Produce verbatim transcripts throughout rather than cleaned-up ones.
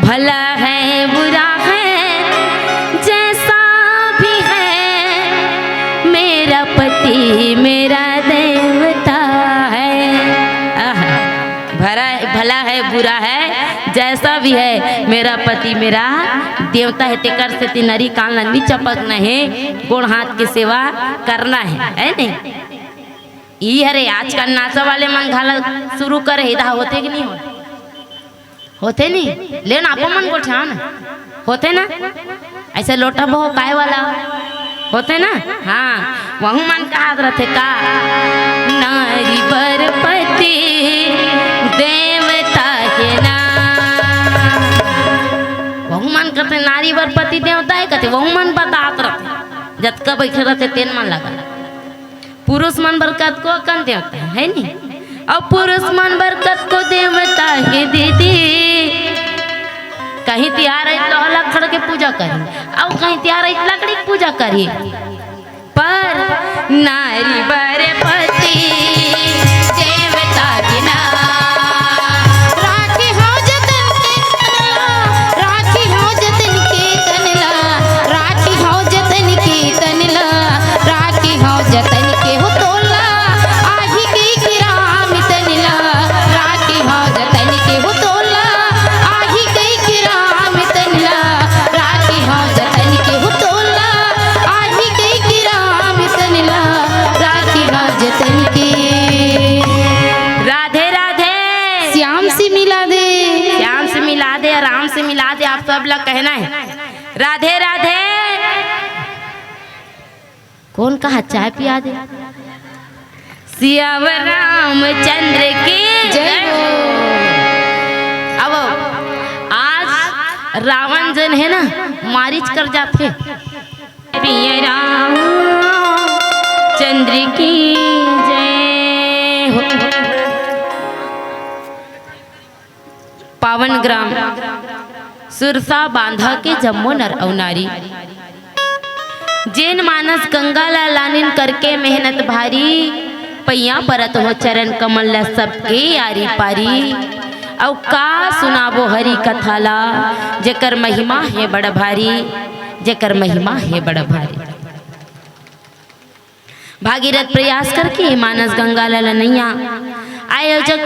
भला है बुरा है जैसा भी है, मेरा पति मेरा देवता है। आहा, भरा भला है बुरा है जैसा भी है, मेरा पति मेरा देवता है। तेकर सेती नारी कान ल नी चपकना हे, गोड़ हाथ के सेवा करना हे, है नहीं? ई हरे आजकल नाचा वाले मन घाला शुरू करे, इधा होथे कि नहीं होथे? होथे नी? ले ना, आपो मन गोठियाओ ना। होथे ना? ऐसे लोटा बहो काय वाला? होथे ना? हाँ, वहू मन कहात रथे का? नारी बर पति देवता के ना। वहू मन कथे नारी बर पति देवता हे कथे, वहू मन बतात रथे। जतका बइठे रथे तेन मन लगा। पुरुष मन बर कतको अकन देवता हे, है नी? अउ पुरुष मन बर कतको देवता हे दीदी। कहीं तिहार आई तो लकड़ के पूजा करी, अउ कहीं तिहार आई लकड़ी के पूजा करी। पर नारी बर पति देवता के ना। राखी हो जतन के तन ला, राखी हो जतन के तन ला, राखी हो जतन के तन ला, राखी हो जतन के हो तोला, आही कई के राम तन ला, राखी हो जतन के हो तोला, आही कई के राम तन ला, राखी हो जतन के हो तोला, आही कई के राम तन ला, राखी हो जतन के। राधे राधे। श्याम से मिला दे। श्याम से मिला दे, राम से मिला दे, आप सब ला कहना हे राधे राधे। कौन कहा चाय पिया दे? सियावर रामचंद्र की जय हो। अब आज रावण जन हे ना, मारिच कर जाथे। पिया रामचंद्र की जय हो। पावन ग्राम सुरसा बांधा के जम्मो नर अउ नारी, जेन मानस गंगा ला लानिन करके मेहनत भारी, पइया परत हो चरण कमल ला सबके आरी पारी। अउ का सुनाबो हरि कथा ला, जेकर महिमा हे बड़ भारी, जेकर महिमा हे बड़ भारी। भागीरथ प्रयास करके मानस गंगा ला लनैया। आयोजक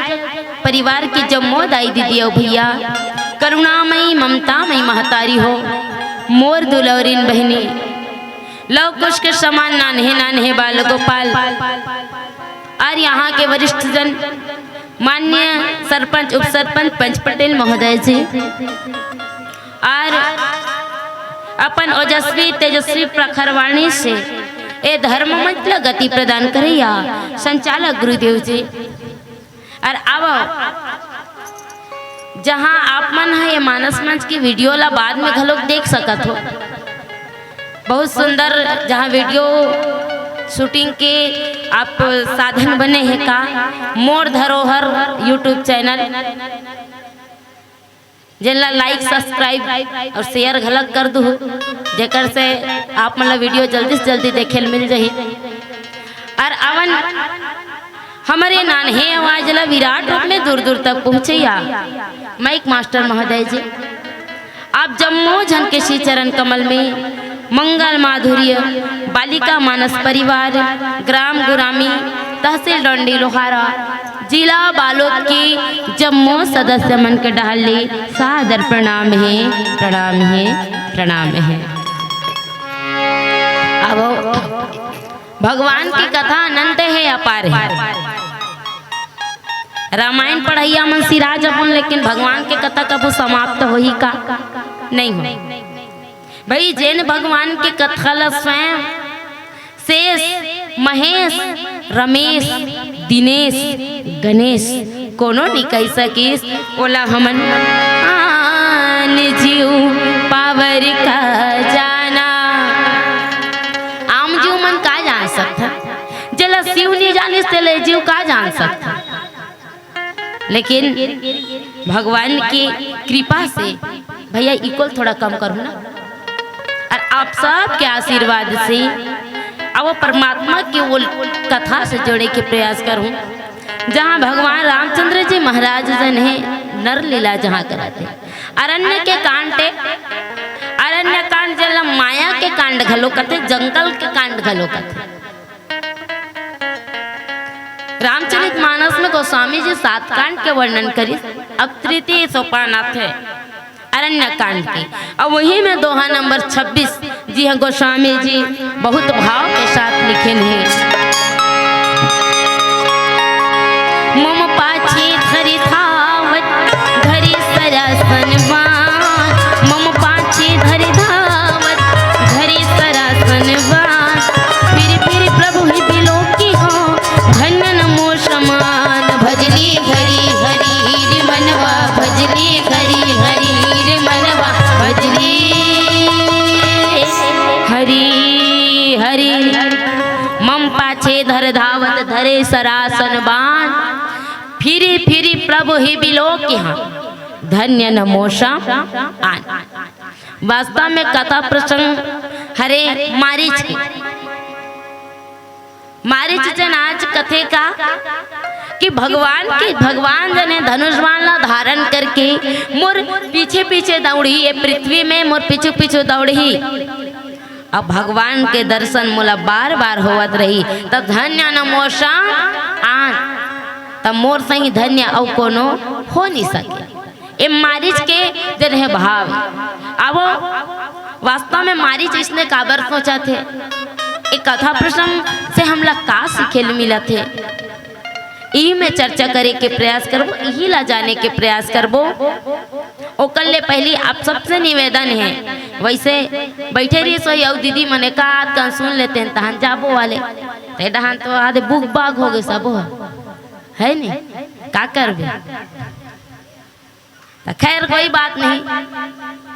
परिवार के जम्मो दाई दीदी अउ भैया, करुणामयी ममतामयी महतारी हो, मोर दुलौरिन बहिनी, लव कुश के समान नान्हे नान्हे बाल गोपाल, और यहाँ के वरिष्ठ जन, माननीय सरपंच, उप सरपंच, पंच पटेल महोदय जी, और अपन ओजस्वी तेजस्वी प्रखर वाणी से ए धर्म मंच ला गति प्रदान करैया संचालक गुरुदेव जी, और आवो जहाँ आप मन ह ये मानस मंच की वीडियो ला बाद में घलोक देख सकत हो। बहुत सुंदर जहाँ वीडियो शूटिंग के आप साधन बने हे का, मोर धरोहर YouTube चैनल, जेला लाइक, सब्सक्राइब और शेयर घलक कर दू, जेकर से आप मन ला वीडियो जल्दी से जल्दी देखे ल मिल जाही। और अवन हमरे नान्हे आवाज ला विराट रूप में दूर दूर तक पहुँचैया माइक मास्टर महोदय जी, आप जम्मो झन के श्री चरण कमल में मंगल माधुर्य। बालिका मानस परिवार, ग्राम गुरामी, तहसील डंडी लोहारा, जिला बालोद के जम्मो सदस्य मन के डहर ले सादर प्रणाम हे, प्रणाम हे, प्रणाम हे। अब भगवान के कथा अनंत हे, अपार हे। रामायण पढ़ैया मन सिरा जबुन, लेकिन भगवान के कथा कभू समाप्त होही का? नहीं हो। भाई, जेन भगवान के कथा ला स्वयं शेष, महेश, रमेश, दिनेश, गणेश कोनो नी कहि सकिस, ओला हमन आन जीव पावर का जाना। आम जीव मन का जान सकथन? जेला शिव नी जानिस, तेला जीव का जान सकथन? लेकिन भगवान के कृपा से, भैया, इक्वल थोड़ा कम करो ना, और आप सबके आशीर्वाद से अब वो परमात्मा के वो कथा से जोड़े के प्रयास करूँ, जहाँ भगवान रामचंद्र जी महाराज जन हे, नर लीला जहाँ करत हे। अरण्य के कांड हे, अरण्य कांड जेला माया के कांड घलो कथे, जंगल के कांड घलो कथे। रामचरित मानस में गोस्वामी जी सात कांड के वर्णन करिस। अब तृतीय सोपान आथे अरण्य कांड के, अउ वही में दोहा नंबर छब्बीस, जी हाँ, गोस्वामी जी बहुत भाव के साथ लिखे हे। मम पाछे धरि धावत, धरि सरासन बान। मम पाछे धरि धावत, धरि सरासन बान। फिरि फिरि प्रभु ही बिलोकिहौं, धन्य न मोर समान। भजनी हरि हरि रे मनवा, भजनी हरि हरि रे मनवा, भजनी हरि हरि। मम पाछे धरि धावत, धरे सरासन बान। फिरि फिरि प्रभु ही बिलोकिहौं, धन्य न मोर समान। वास्तव में कथा प्रसंग हरे मारीच के। मारीच जन आज कथे का कि भगवान के, भगवान जने धनुष बाण ला धारण करके मोर पीछे पीछे दौड़ही, ये पृथ्वी में मोर पीछू पीछू दौड़ही। अब भगवान के दर्शन मोला बार बार होवत रही, त धन्य न मोर समान, त मोर सही धन्य अउ कोनो हो नहीं सके। ए मारीच के जन हे भाव। अब वास्तव में मारीच इसने काबर सोचत हे? ए कथा प्रसंग से हमला का सीखे ल मिलत हे? इही में चर्चा करे के प्रयास करबो, इही ला जाने के प्रयास करबो। ओकर ले पहिली आप सबसे निवेदन हे, वइसे बइठे रहिस होही अउ दीदी मन एकाध कन सुन लेतेन, तहन जाबो वाले। ते डहन तो आदे बुक बाग हो गे सबो ह, हे नी? का करबे? त खैर, कोई बात नहीं,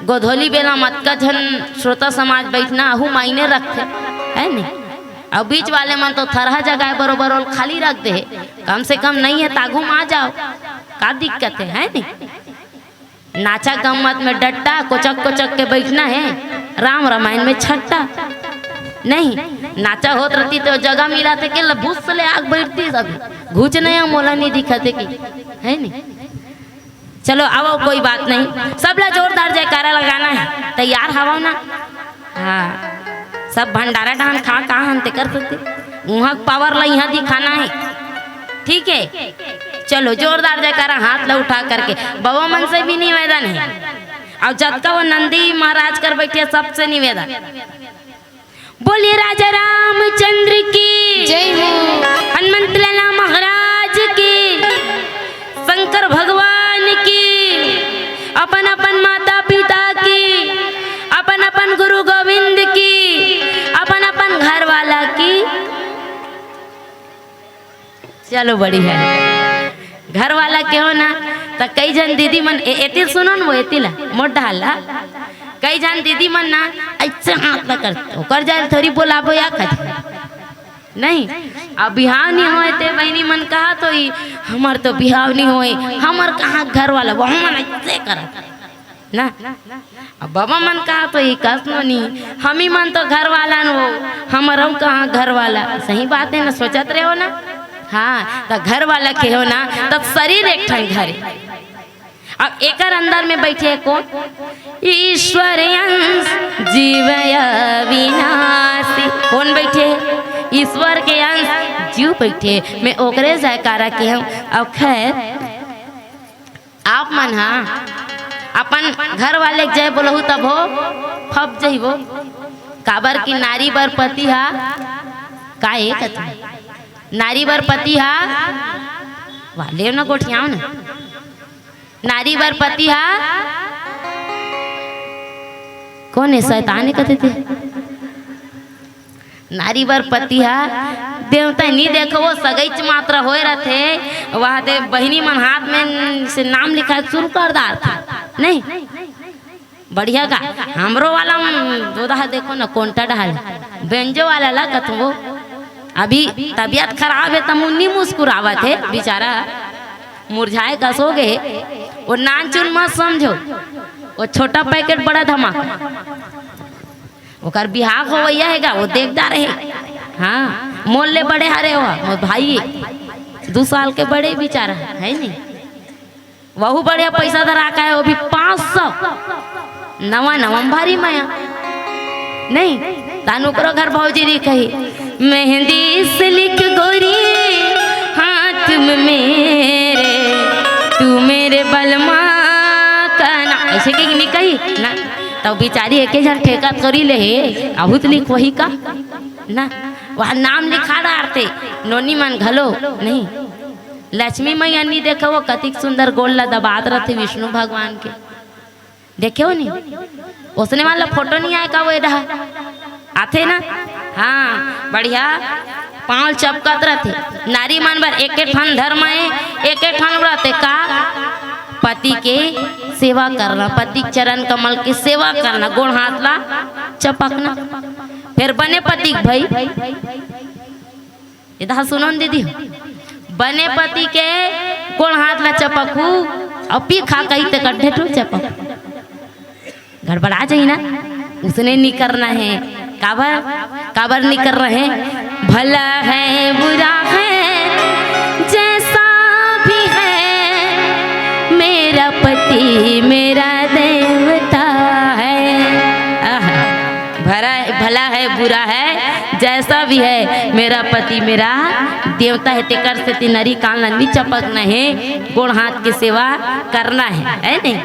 गोधूली बेला म अतका झन श्रोता समाज बइठना अहू मायने रखथे, हे नी? अउ बीच वाले मन तो थरहा जगह बरोबर ओल खाली रख दे हे, कम से कम नइ हे त आघू म आ जाव, का दिक्कत हे, हे नी? नाचा गम्मत में डट्टा कोचक कोचक के बइठना हे, राम रामायण में छट्टा। नहीं, नाचा होत रहती त जगह मिलत हे के ल भुस ले आग बइठती सब, घुच नइ मोला नइ दिखत हे कि, हे नी? चलो, आवव, कोई बात नहीं, सबला जोरदार जयकारा लगाना हे। तैयार हवव ना? हाँ, सब भंडारा डहन खा का हन तेकर सेती उहाँ के पावर ला इहाँ दिखाना हे, ठीक हे? चलो, जोरदार जयकारा, हाथ ला उठा करके बबा मन से भी निवेदन हे, अउ जतका वो नंदी महाराज कर बइठे सबसे निवेदन। बोलिए राजा रामचंद्र की जय हो। हनुमंत लाला महाराज की, शंकर भगवान की, अपन अपन माता पिता की, अपन अपन गुरु गोविंद की, अपन अपन घर वाला की। चलो, बढ़िया हे। घर वाला के हो ना, त कई झन दीदी मन ए-, एती सुनो न, वो एती ला, मोर डहर ला। कई झन दीदी मन ना, अइसे हाथ ला कर, ओकर जाय ल थोरी बोलाबो या कथे। नहीं, अब बिहाव नइ होय ते बहिनी मन कहत होही, हमर तो बिहाव नइ होय, हमर कहाँ घर वाला, वो मन अइसे करत। ना, अब बबा मन कहत होही कस नोनी, हमी मन तो घर वाला न हो, हमर अउ कहाँ घर वाला। सही बात हे ना, सोचत रहे हो ना? हाँ, त घर वाला के हो ना, तब शरीर एक ठन घर हे। अब एकर अंदर में बइठे हे कोन? ईश्वर अंश जीव अविनाशी। कोन बइठे हे? ईश्वर के अंश जीव बइठे हे। मैं ओकरे जयकारा के हूँ। अब खैर, आप मन हा अपन घर वाले के जय बोलहू तब हो, फप जही वो। काबर कि नारी बर पति हा का ए कथे? नारी बर पति हा, वाह, लेव ना, गोठियाव ना। नारी बर पति हा, कोन हे? शैतान हे कथे ते। नारी बर पति हा देवता नइ देखो, वो सगईच मात्र होय रथे। वहाँ दे बहिनी मन हाथ में से नाम लिखाय शुरू कर डारथे, नहीं? बढ़िया गा, हमरो वाला, उम, दोदा हा देखो ना, कोंटा डहर बेंजो वाला ला कथो। अभी तबियत खराब हे, त मुन्नी मुस्कुरावत हे, बेचारा मुरझाय कस हो गे। वो नानचुन मत समझो, वो छोटा पैकेट बड़ा धमाका। ओकर बिहाव होवइया हे गा, वो देखदा रहे। हाँ, मोर ले बड़े हरे हो, मोर भाई, दू साल के बड़े बेचारा, हे नहीं? वहू बढ़िया पैसा धरा का है, वो भी पाँच सौ। नवा नवा म भारी मया। नहीं, तान ओकरो घर भौजी नहीं कही, "मेहंदी से लिख गोरी हाथ में मेरे, तू मेरे बलमा का ना।" ऐसे कही नहीं कही ना। तो बिचारी एके झन ठेका थोड़ी ले हे, अहू त लिख वही का ना। वहाँ नाम लिखा डारथे, नोनी मन घलो नहीं। लक्ष्मी मैया नहीं देखो, वो कतिक सुंदर गोड़ ला दबात रथे विष्णु भगवान के। देखे हो नहीं? ओसने वाला फोटो नहीं आए का वो एदहा? आथे ना? हाँ, बढ़िया। पाँव चपकत रथे। नारी मन बर एके ठन धर्म है, एके ठन व्रत है का? पति के सेवा करना, पति के चरण कमल के सेवा करना, गोड़ हाथ ला चपकना। फिर बने पति के भाई, एदहा सुनो न दीदी, बने पति के गोड़ हाथ ला चपकू, अउ पी खा कही ते कड्ढे टू चपक, गड़बड़ा जाही ना। उसने नहीं करना है। काबर, काबर नहीं करना है? भला है, बुरा है, जैसा भी है, मेरा पति मेरा देवता है। आहा, भरा, भला है, बुरा है, जैसा भी है, मेरा पति मेरा देवता है। तेकर सेती नरी कान ला नी चपकना है, गोड़ हाथ के सेवा करना है, है नहीं?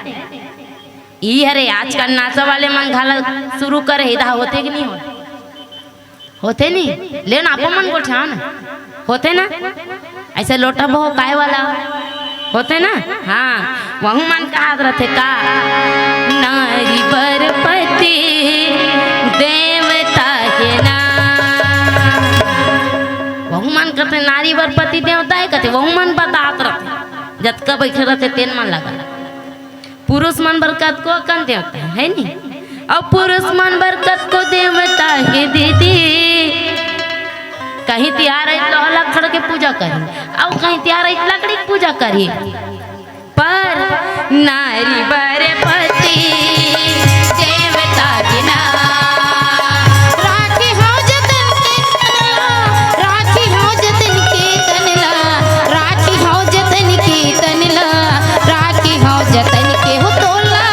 ई हरे आजकल नाचा वाले मन घाला शुरू करे, एदहा होथे कि नहीं होथे? होथे नहीं? ले ना, आपो मन गोठियाओ ना। होथे ना? ऐसे लोटा बहो काय वाला? होथे ना? हाँ, वहू मन कहत रथे का? नारी बर पति देवता के ना। वहू मन कहते नारी बर पति देवता है कहते, वहू मन बतात रथे। जतका बैठे रथे तेन मन लगा। पुरुष मन बर कतको अकन देवता है, है नी? अउ पुरुष मन बर कतको देवता हे दीदी। कहीं तिहार आई लोहा लकड़ के पूजा करी, अउ कहीं तिहार आई लकड़ी के पूजा करी। पर नारी बर पति देवता के ना। राखी हो जतन के तन ला, राखी हो जतन के तन ला, राखी हो जतन के तन ला, राखी हो जतन के हो तोला,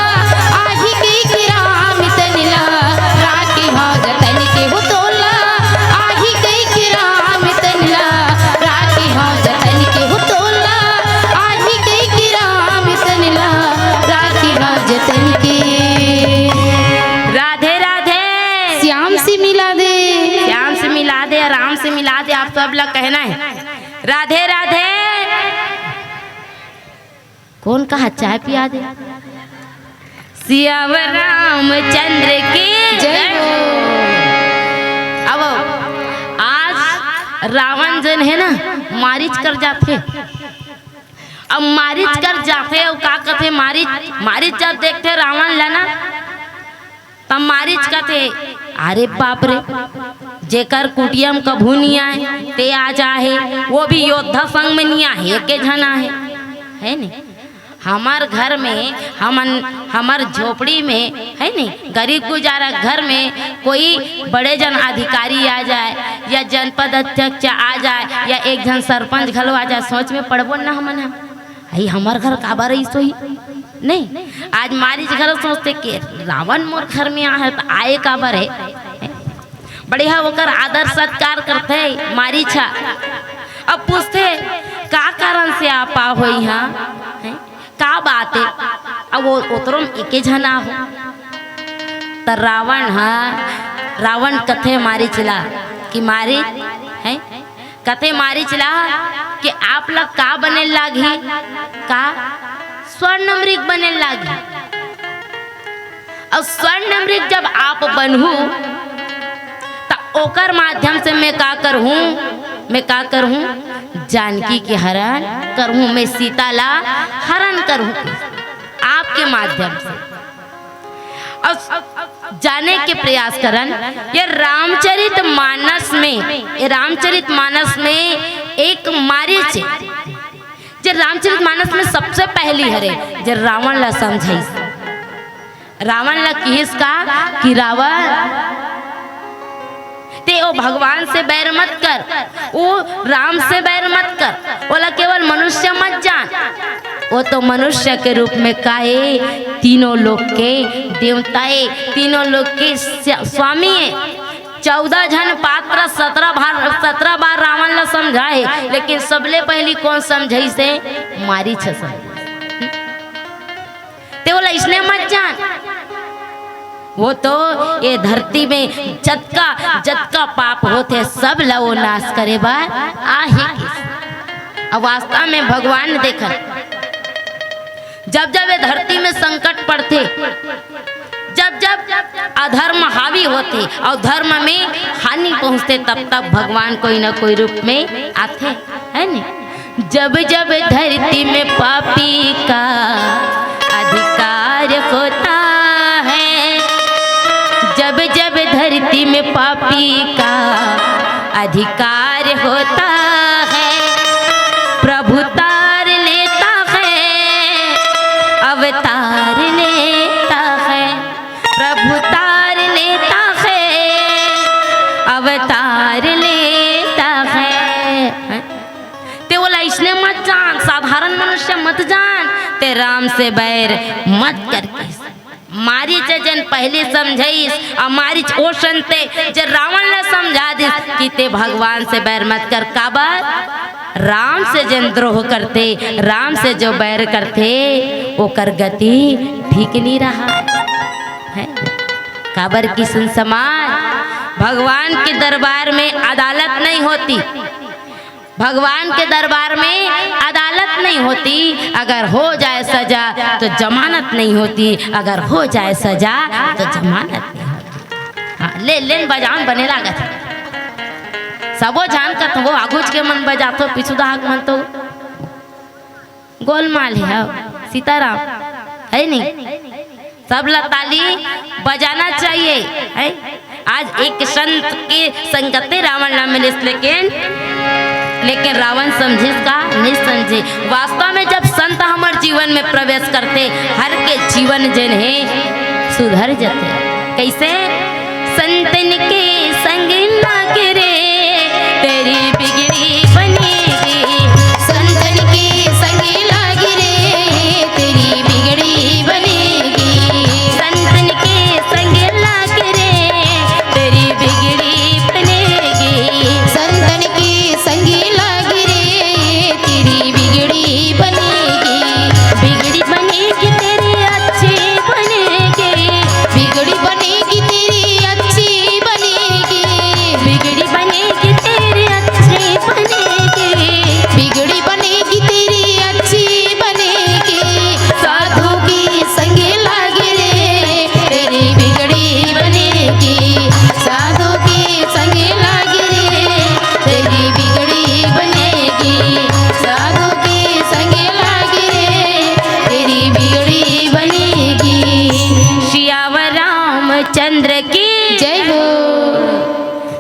आही कई के राम तन ला, राखी हो जतन के हो तोला, आही कई के राम तन ला, राखी हो जतन के हो तोला, आही कई के राम तन ला, राखी हो जतन के। राधे राधे। श्याम से मिला दे। श्याम से मिला दे, राम से मिला दे, आप सब ला कहना है राधे राधे। कौन कहा चाय पिया दे? सियावर रामचंद्र की जय हो। अब आज रावण जन है ना, मारिच कर जाथे। अब मारिच कर जाथे, अउ का कथे मारिच, मारिच जब देखथे रावण ला ना, तब मारिच कथे, "अरे बाप रे, जेकर कुटिया म कभू नी आए, ते आ जाहे, वो भी योद्धा संग में नी आहे, एके झन आहे, है नी? हमर घर में, हमन, हमर झोपड़ी में, है नी, गरीब गुजारा घर में कोई बड़े जन अधिकारी आ जाए या जनपद अध्यक्ष आ जाए या एक झन सरपंच घलो आ जाए, सोच में पड़बो ना हमन ह।" अई हमर घर काबर अइस होही? नहीं, आज मारिच घलो सोचथे कि रावण मोर घर में आहे त आए काबर हे? बढ़िया ओकर आदर सत्कार करथे मारिच ह। अब पूछथे, "का कारण से आप आए हो इहाँ? हैं? का बात हे?" अब वो ओतरो में एके झन आहो। त रावण ह, रावण कथे मारिच ला कि मारिच, हैं? कथे मारिच ला कि आप ला का बने लागही? का? स्वर्ण मृग बने लागही। अउ स्वर्ण मृग जब आप बनहू, त ओकर माध्यम से मैं का करहूँ? मैं का करहूँ? जानकी के हरण करहूँ, मैं सीता ला हरण करहूँ आपके माध्यम से। अउ जाने के प्रयास करन, ये रामचरित मानस में, ये रामचरित मानस में एक मारिच हे, जे रामचरित मानस में सबसे पहली हरे, जे रावण ला समझाइस। रावण ला किहिस का कि रावण, ते ओ भगवान से बैर मत कर, ओ राम से बैर मत कर, ओला केवल मनुष्य मत जान। वो तो मनुष्य के रूप में काहे, तीनों लोक के देवता ए, तीनों लोक के स्या-, स्वामी ए। चौदह झन पात्र सतरह बार, सतरह बार रावण ला समझाए, लेकिन सबले पहली कोन समझाइस हे? मारीच ह समझाइस। ते ओला अइसने मत जान। वो तो ये धरती में जतका, जतका पाप होथे, सब ला वो नाश करे बर आही किस। अब वास्तव में भगवान देखन, जब जब ये धरती में संकट पड़थे, जब जब अधर्म हावी होथे अउ धर्म में हानि पहुंचथे, तब तब भगवान कोई न कोई रूप में आथे, है नी? जब जब धरती में पापी का अधिकार होता है, जब जब धरती में पापी का अधिकार होता है, प्रभु तार लेता है, अवतार लेता है, प्रभु तार लेता है, अवतार लेता है। ते ओला अइसने मत जान, साधारण मनुष्य मत जान, ते राम से बैर मत कर किस। मारीच जेन पहली समझाइस, अउ मारीच ओ संते जे रावण ला समझा दिस कि ते भगवान से बैर मत कर। काबर? राम से जेन द्रोह करथे, राम से जो बैर करथे, ओकर गति ठीक नहीं रहा है। काबर कि सुन समाज, भगवान के दरबार में अदालत नहीं होती, भगवान के दरबार में अदालत नहीं होती। अगर हो जाए सजा तो जमानत नहीं होती, अगर हो जाए सजा तो जमानत नहीं होती। हाँ, ले लेन बजावन बने लागत हे। सबो झन कथों, वो आगुच के मन बजाथो, पीछू डहक मन तो गोलमाल हे, हाँ, सीताराम, है नहीं? सब ला ताली बजाना चाहिए, है? आज एक संत के संगते रावण ला मिलिस, लेकिन, लेकिन रावण समझिस का? नहीं समझे। वास्तव में जब संत हमर जीवन में प्रवेश करथे, हर के जीवन जेन हे सुधर जथे। कैसे? संतन के संग लाग रे, तेरी बिगड़ी बनेगी। संतन के संग लाग रे, तेरी बिगड़ी बनेगी। संतन के संग लाग रे, तेरी बिगड़ी बनेगी। संतन के संग लाग रे, तेरी बिगड़ी बनेगी। बिगड़ी बनेगी तेरी अच्छी बनेगी। बिगड़ी बनेगी तेरी अच्छी बनेगी। बिगड़ी बनेगी तेरी अच्छी बनेगी। बिगड़ी बनेगी तेरी अच्छी बनेगी। साधु के संग लाग रे, तेरी बिगड़ी बनेगी। साधु के संग लाग रे, तेरी बिगड़ी बनेगी। साधु के संग लाग रे, तेरी बिगड़ी बनेगी। सियावर रामचंद्र की जय हो।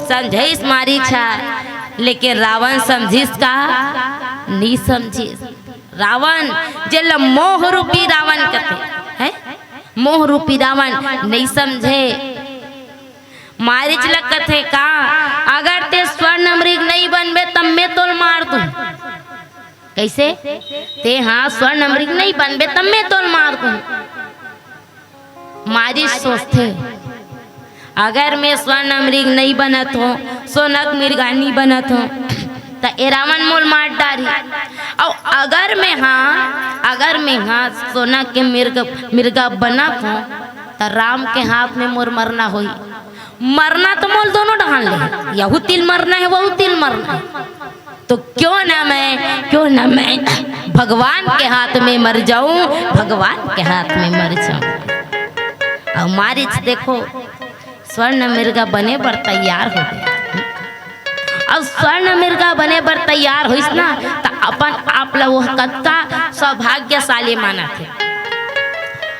समझाइस मारीच ह, लेकिन रावण समझिस का? नहीं समझिस। रावण, जेला मोह रूपी रावण कथे, हैं? मोह रूपी रावण नहीं समझे। मारीच ल कथे का, अगर ते स्वर्ण मृग नहीं बनबे, तब मैं तोल मार दूं। कैसे? ते हाँ स्वर्ण मृग नहीं बनबे, तब मैं तोल मार दूं। मारीच सोचथे, अगर मैं स्वर्ण मृग नहीं बनत हों, सोना के मृगा नहीं बनत हों, त ए रावण मोल मार डारही। अउ अगर मैं हाँ, अगर मैं हाँ सोना के मृग, मृगा बनत हों, त राम के हाथ में मोर मरना होही। मरना तो मोल दोनों डहान ले, यहू तिल मरना है, वहू तिल मरना है। तो क्यों ना मैं, क्यों ना मैं भगवान के हाथ में मर जाऊं, भगवान के हाथ में मर जाऊं। अउ मारीच देखो, स्वर्ण मृगा बने बर तैयार हो गे। अउ स्वर्ण मृगा बने बर तैयार होइस ना, त अपन आप ला वो कतका सौभाग्यशाली मानत हे।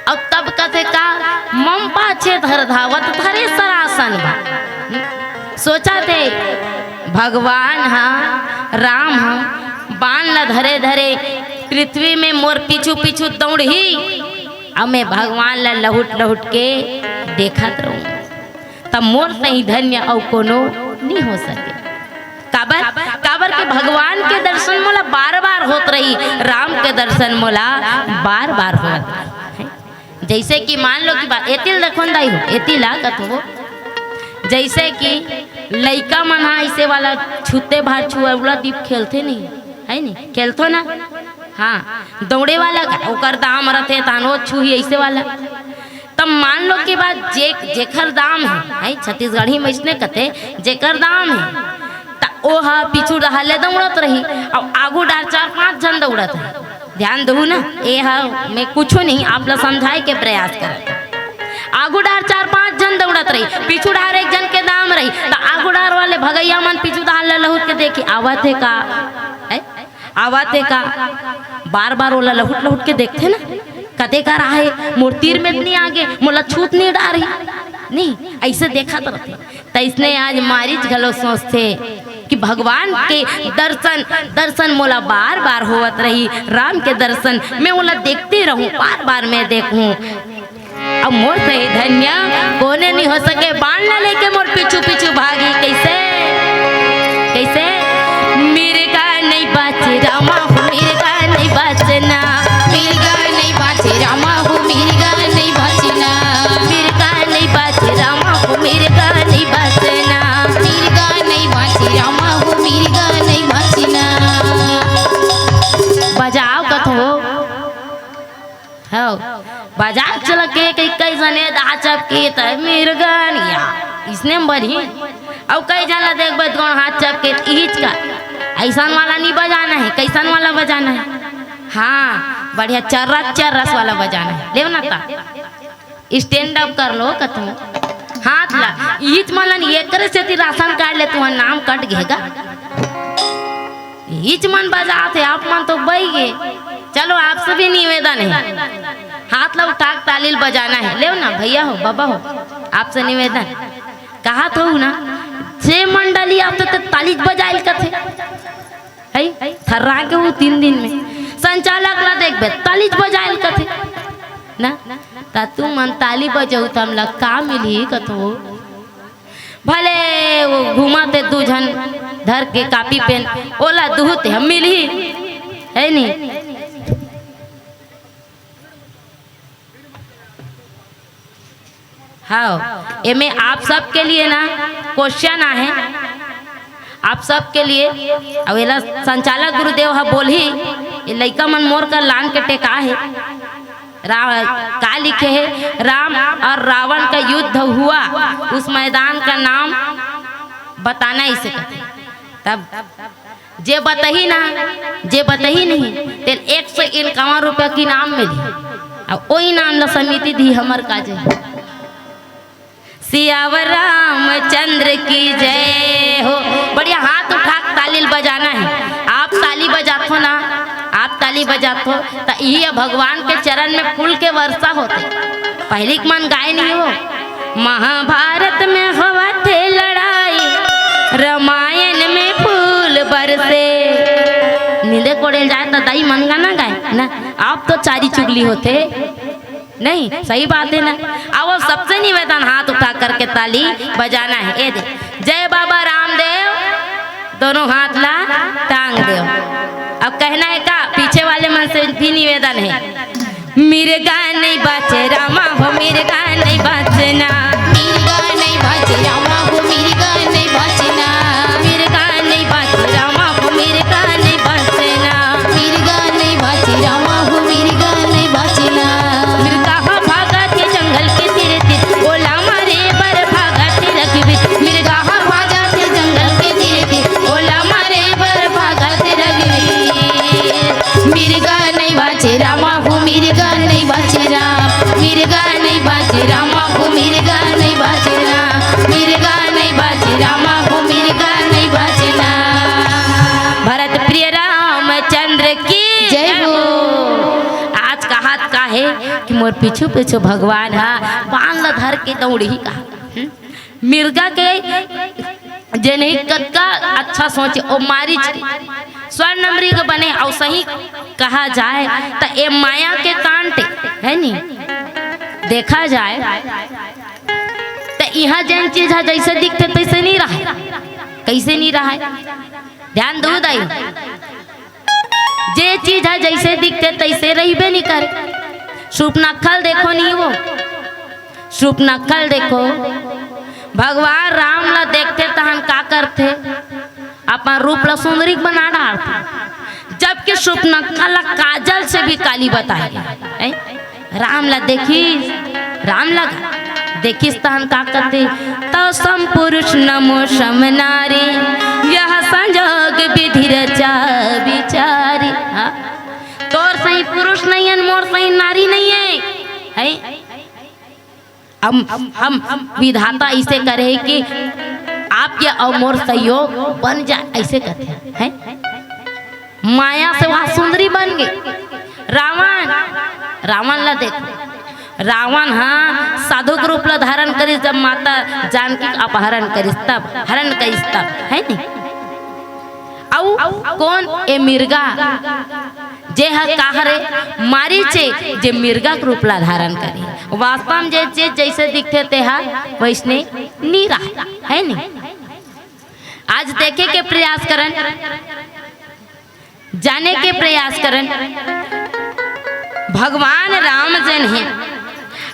अउ तब कथे का, मम पाछे धर धावत धरे सरासन बा। सोचथे भगवान ह, राम ह, बाण ल धरे धरे पृथ्वी में मोर पीछू पीछू दौड़ही, अउ मैं भगवान ल लहुट लहुट के देखत रहूं, त मोर सही धन्य अउ कोनो नहीं हो सके। काबर? काबर के भगवान के दर्शन मोला बार बार होत रही, राम के दर्शन मोला बार बार होत रही। जैसे कि मान लो कि बात एतिल देखो न दाई हो, एतिल लागत हो, जैसे कि लइका मन हा ऐसे वाला छुते भार छुआ उड़ा दीप खेलथे नहीं, है नहीं, खेलथो ना। हाँ, दौड़े वाला का ओकर दाम रथे, तानो छुही ऐसे वाला। तब मान लो कि बात जे जेकर दाम है, है छत्तीसगढ़ी में इसने कहते, जेकर दाम है, त ओ ह पीछू डहार ले दौड़त रही, अउ आगू डार चार पांच झन दौड़त रही। ध्यान दहू ना, ए ह मैं कुछो नहीं, आप ला समझाए के प्रयास करत। आगू डार चार पांच झन दौड़त रही, पीछू डार एक झन के दाम रही, त आगू डार वाले भगैया मन पीछू डार ला लहुट के देखी, आवत हे का? है? आवत हे का? बार बार ओला लहुट लहुट के देखथे ना, कते कर आहे, मोर तीर में नहीं आगे, मोला छूत नहीं डारी, नहीं, ऐसे देखत रथे। तैसने आज मारीच घलो सोचथे कि भगवान के दर्शन, दर्शन मोला बार बार होवत रही, राम के दर्शन मैं ओला देखते रहूं, बार बार मैं देखूं। अब मोर सही धनिया कोने नहीं हो सके, बाण ला लेके मोर पीछू पीछू भागी। कैसे? कैसे? मिर्गा नहीं बाचे रामा हो, मिर्गा नहीं बाचना। मिर्गा नहीं बाचे रामा हो, मिर्गा नहीं बाचना। मिर्गा नहीं बाचे रामा हो, मिर्गा नहीं बाचना। मिर्गा नहीं बाचे रामा हो, मिर्गा नहीं बाचना। बजाओ कथो। हव, बाजार चल के कई, कई जने हाथ चपके त मिर्गनिया, इसने में बरही। अउ कई जन ला देखबे त कोन हाथ चपके त इहिच का। ऐसन वाला नहीं बजाना है, कैसन वाला बजाना है? हाँ, बढ़िया चर्रस चर्रस वाला बजाना है। लेव ना ता, स्टैंड अप कर लो कथो। हाथ ला, इहिच मन ला नहीं, एकरे सेती राशन कार्ड ले तुहर नाम कट घेगा। इच मन बजात हे, आप मन तो बई गे। चलो, आपसे भी निवेदन है, हाथ ला उठा के ताली ल बजाना है। लेव ना भैया हो, बाबा हो, आपसे निवेदन। कहा थो ना, जे मंडली आप तो ताली बजाइल कथे, है थर्रा के वो तीन दिन में संचालक ला देखबे, ताली बजाइल कथे ना, ता तू मन ताली बजाऊ त हमला का मिली कथो। भले वो घूमत हे दू झन धर के कापी पेन, ओला दुहू ते हम मिलही, है नी? हाँ, एमे आप सबके लिए ना क्वेश्चन आहे, आप सबके लिए। अब एला संचालक गुरुदेव ह बोलही, ये लइका मन मोर कर लान के टेका हे। रा-, का लिखे हे? राम और रावण का युद्ध हुआ, उस मैदान का नाम बताना इसे कहते। तब जे बतही ना, जे बतही नहीं, तेल एक सौ इक्यावन रुपया के इनाम मिली। अब ओ इनाम ला समिति दी हमर काजे। सियावर रामचंद्र की जय हो। बढ़िया हाथ उठा के ताली ल बजाना है। आप ताली बजाथो ना, आप ताली बजाथो त इही भगवान के चरण में फूल के वर्षा होथे। पहिली के मन गाय नहीं हो, महाभारत में होवत हे लड़ाई, रामायण में फूल बरसे। नींदे कोड़े ल जाए त दाई मन गाना गाए ना, आप तो चारी चुगली होथे। नहीं, सही बात है ना। अब वो सबसे निवेदन, हाथ उठा करके ताली बजाना है। ए दे, जय बाबा रामदेव, दोनों हाथ ला टांग देव। अब कहना है का, पीछे वाले मन से भी निवेदन है। मिर्गा नहीं बाचे रामा हो, मिर्गा नहीं बाचना। मिर्गा नहीं बाचे रामा हो, मिर्गा नहीं बाचना। मिर्गा नहीं बाचे रामा हो, मिर्गा नहीं बाचना। मिर्गा नहीं बाचे रामा हो, मिर्गा नहीं बाचना। मिर्गा हा भागत हे जंगल के तीर तीर, ओला मारे बर भागत हे रघुवीर। मिर्गा हा भागत हे जंगल के तीर तीर, ओला मारे बर भागत हे रघुवीर। मिर्गा नहीं बाचे रामा हो, मिर्गा नहीं बाचे राम। मिर्गा नहीं बाचे रामा हो, मिर्गा नहीं बाचे राम। मिर्गा नहीं बाचे रामा हो, मिर्गा नहीं बाचे राम। भरत प्रिय रामचंद्र की जय हो। आज कहात का है कि मोर पीछू पीछू भगवान हा बाण ला धर के दौड़ही का। हम्म? मिर्गा के जेनही कतका अच्छा सोचे, ओ मारीच के स्वर्ण मृग बने, अउ सही कहा जाए त ए माया के कांटे, है नी? देखा जाए त इहाँ जेन चीज ह जैसे दिखथे तैसे नहीं रहे। कइसे नइ रहय? ध्यान दू दाई, जे चीज ह जइसे दिखथे तइसे रहिबे नइ करे। सुपनक्खल देखो नहीं वो, सुपनक्खल देखो, भगवान राम ला देखथे तहन का करथे? अपन रूप ला सुंदरी बना डारथे, जबकि सुपनक्खल ला काजल से भी काली बताय गे। हैं? राम ला देखिस, राम ला देखिस तहन का कथे, "तौ सम पुरुष नमो सम नारी, यह संजोग विधि रचा विचारी।" हाँ? तोर सही पुरुष नइ हे, मोर सही नारी नइ हे। हैं? हम, हम विधाता अइसे करे हे कि आपके अउ मोर संयोग बन जाय, अइसे कथे, हैं? माया से वहाँ सुंदरी बन गे। रावण, रावण ला देखो, रावण ह साधु के रूप ला धारण करिस, जब माता जानकी के अपहरण करिस तब, हरण करिस तब, है नी? अउ कोन ए मिर्गा, जे ह का हरे, मारीच ए, जे मिर्गा के रूप ला धारण करे। वास्तव में जे चीज जइसे दिखथे तेहा वइसने नी रहय, है नी? आज देखे के प्रयास करन, जाने के प्रयास करन। भगवान राम जेन हे,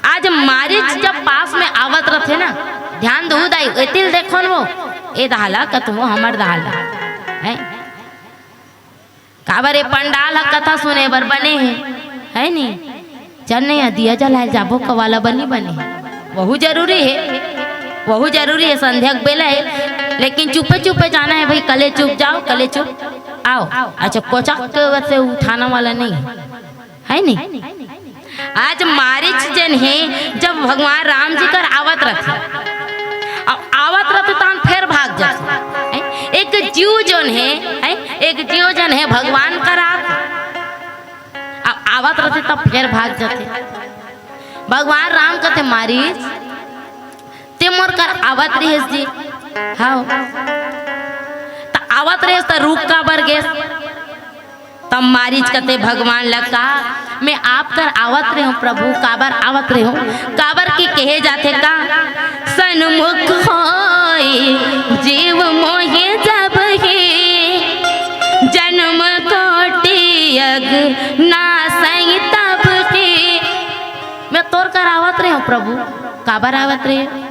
आज मारीच जब पास में आवत रथे ना, ध्यान दहू दाई, एती ल देखो न वो, ए दहा ला कथों हमर दहा ला, हैं? काबर ए पंडाल ह कथा सुने बर बने हे, है नी? चल नहीं, दिया जलाय जाबो, कवाला बनी बने हे, वहू जरूरी हे, वहू जरूरी हे, संध्या के बेला हे, लेकिन चुपे चुपे जाना हे भाई, कले चुप जाव, कले चुप आव। अच्छा, कोचक के वैसे उठाना वाला नहीं हे, है नी? आज मारीच जेन हे, जब भगवान राम जी कर आवत रथे, अउ आवत रथे तहन फेर भाग जाथे, हैं? एक जीव जोन हे, हैं? एक जीव जोन हे भगवान कर आवत, अउ आवत रथे तब फेर भाग जाथे। भगवान राम कथे, "मारीच, ते मोर कर आवत रहेस जी।" हव। त आवत रहेस त रुक काबर गेस? तब मारीच कथे भगवान ल का, "मैं आप कर आवत रहेंव प्रभु, काबर आवत रहेंव?" काबर कि कहे जाथे का, "सन्मुख होय जीव मोहे जब हे, जन्म कोटि अग नासै तब हे।" मैं तोर कर आवत रहेंव प्रभु, काबर आवत रहेंव?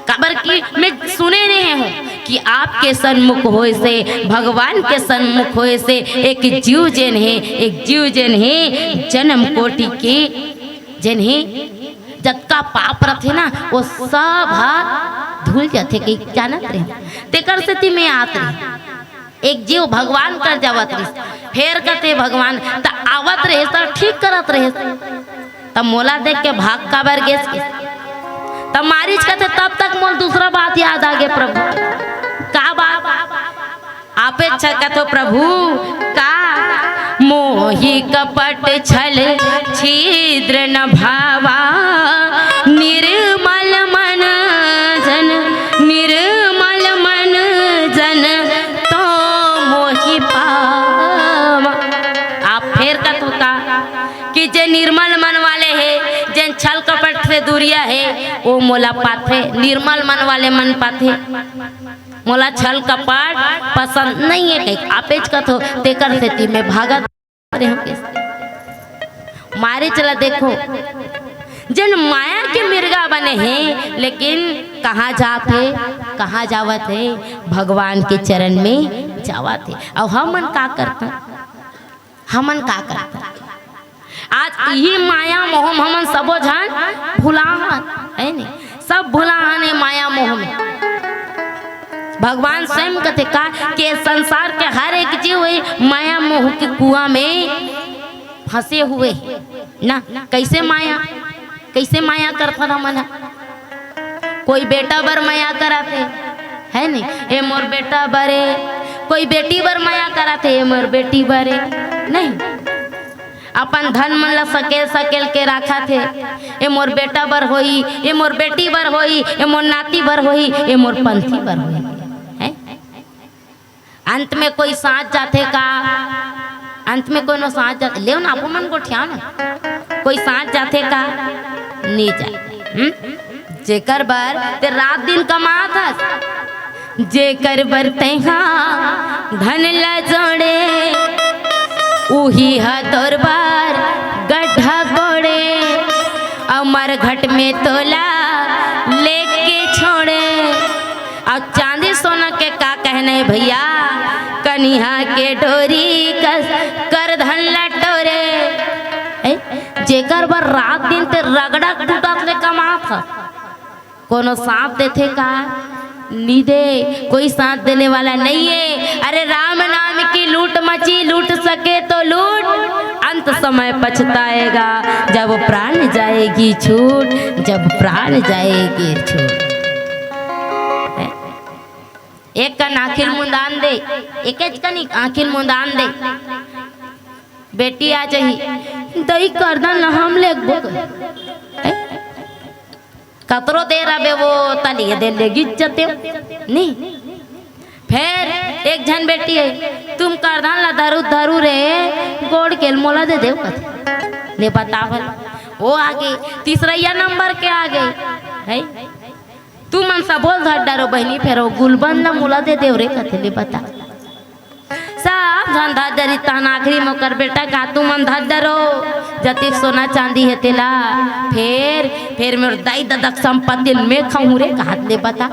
काबर कि मैं सुने रहे हूँ कि आपके सन्मुख होय से, भगवान के सन्मुख होय से एक जीव जेन हे, एक जीव जेन हे, जन्म कोटि के जेन हे, जतका पाप रथे ना, वो सब ह धुल जाथे, कहि जानत रहे। तेकर सेती मैं आत रहे। एक जीव भगवान कर जावत रहिस, फेर कथे भगवान, "त आवत रहेस, त ठीक करत रहेस, त मोला देख के भाग काबर गेस?" त मारीच कथे, "तब तक मोला दूसरा बात याद आ गे प्रभु।" "का बात?" "आपेच कथों प्रभु, का?" "मोहि कपट छल छिद्र न भावा, निर्मल मन जन, निर्मल मन जन तो मोहि पावा।" आप फेर कथों का कि जे निर्मल मन वाले हे, जेन छल कपट से दूरिया हे, वो मोला पाथे, निर्मल मन वाले मन पाथे। मोला छल कपट पसंद नहीं हे, कहि आपेच कथों, तेकर सेती मैं भागत रहेंव। मारीच ला देखो, जेन माया के मिर्गा बने हे, लेकिन कहाँ जात हे, कहाँ जावत हे? भगवान के चरण में जावत हे। अउ हमन का करथन? हमन का करथन? आज इही माया मोह म हमन सबो झन भुलाहन, है नी? सब भुलाहन ए माया मोह में। भगवान स्वयं कथे का के संसार के हर एक जीव ए माया मोह के कुआं में फंसे हुए हे ना। कइसे माया, कइसे माया करथन हमन ह? कोई बेटा बर माया करत हे, है नी? "ए मोर बेटा बर ए।" कोई बेटी बर माया करत हे, "ए मोर बेटी बर ए।" नहीं, अपन धन मन ला सकेल सकेल के राखत हे, "ए मोर बेटा बर होही, ए मोर बेटी बर होही, ए मोर नाती बर होही, ए मोर पंथी बर होही।" हैं? अंत में कोई साथ जाथे का? अंत में कोनो साथ जाथे? लेव ना, आपो मन गोठियाव ना। कोई साथ जाथे का? नइ जाय। हम्म? जेकर बर ते रात दिन कमात हस, जेकर बर तैहा धन ला जोड़े, उही ह तोर बर गड्ढा कोड़े। अउ मरघट में तोला लेके छोड़े। अउ चांदी सोना के का कहना हे भइया, कनिहा के डोरी कस कर धन ला टोरे। ए, जेकर बर रात दिन ते रगड़ा कूटत ले कमात ह, कोनो साथ देथे का? नी दे, कोई साथ देने वाला नहीं है। अरे राम नाम की लूट मची, लूट सके तो लूट, अंत समय पछताएगा जब प्राण जाएगी छूट, जब प्राण जाएगी छूट। एक कन आँखी ल मुंदान दे, एकेच कन आँखी ल मुंदान दे। बेटी आ जाही, दई करदन ल हम लेगबो। कतरो देर अबे वो तलिए दे लेगी जते नी। फेर एक झन बेटी हे, तुम करधन ला धरू धरू रे, गोड़ के ल मोला दे देव कथे। ले बता भला, वो आ गई, तीसरैया नंबर के आ गई है। तुमन सबो ल धर डरो बहिनी, फेर वो गुलबन ला मोला दे देव रे कथे। ले बता, सब झन धर डरी, तहन आखिरी में ओकर बेटा का तुमन धर डरो, जतिक सोना चांदी हे तेला, फेर, फेर मोर दाई ददा के संपत्ति ल मैं खाहूं रे, कहत ले बता।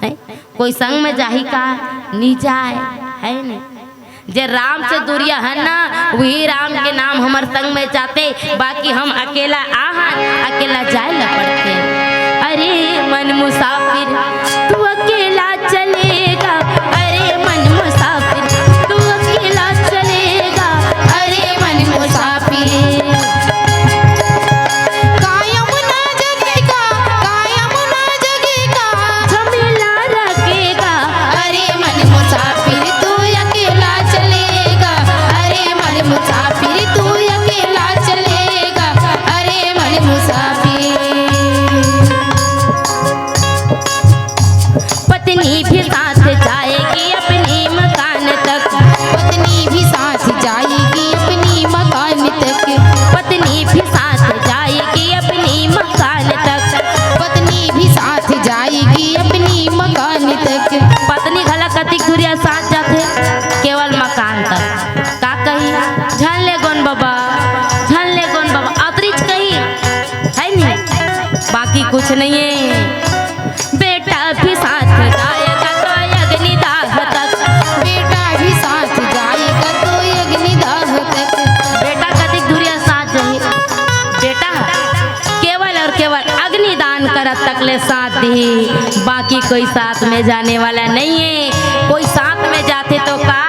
हैं? कोई संग में जाही का? नी जाय, है नी? जे राम से दूरिया हन ना, वही राम के नाम हमर संग में जाते, बाकी हम अकेला आहन, अकेला जाय ला पड़थे। अरे मन मुसाफिर, तू अकेला चलेगा, अरे मन मुसाफिर, तू अकेला चलेगा, अरे मन मुसाफिर। कायम ना जगेगा, कायम ना जगेगा, झमेला रखेगा। अरे मन मुसाफिर तू अकेला चलेगा, अरे मन मुसाफिर तू अकेला चलेगा, अरे मन मुसाफिर। पत्नी भी साथ जाएगी अपनी मकान तक। पत्नी भी साथ जाएगी अपनी मकान तक। पत्नी भी साथ जाएगी अपनी मकान तक। पत्नी भी साथ जाएगी अपनी मकान तक। पत्नी घला कतिक दूरिया साथ जाथे, केवल मकान तक। का कही, झन ले गोन बाबा, झन ले गोन बाबा, अतरीच कही, है नी? बाकी कुछ नहीं है। बेटा भी साथ जाएगा तो अग्निदाह तक। बेटा भी साथ जाएगा तो अग्निदाह तक। बेटा कतिक दूरिया साथ जाही? बेटा केवल और केवल अग्निदान करत तक ले साथ दी, बाकी कोई साथ में जाने वाला नहीं है। कोई साथ में जाथे तो का?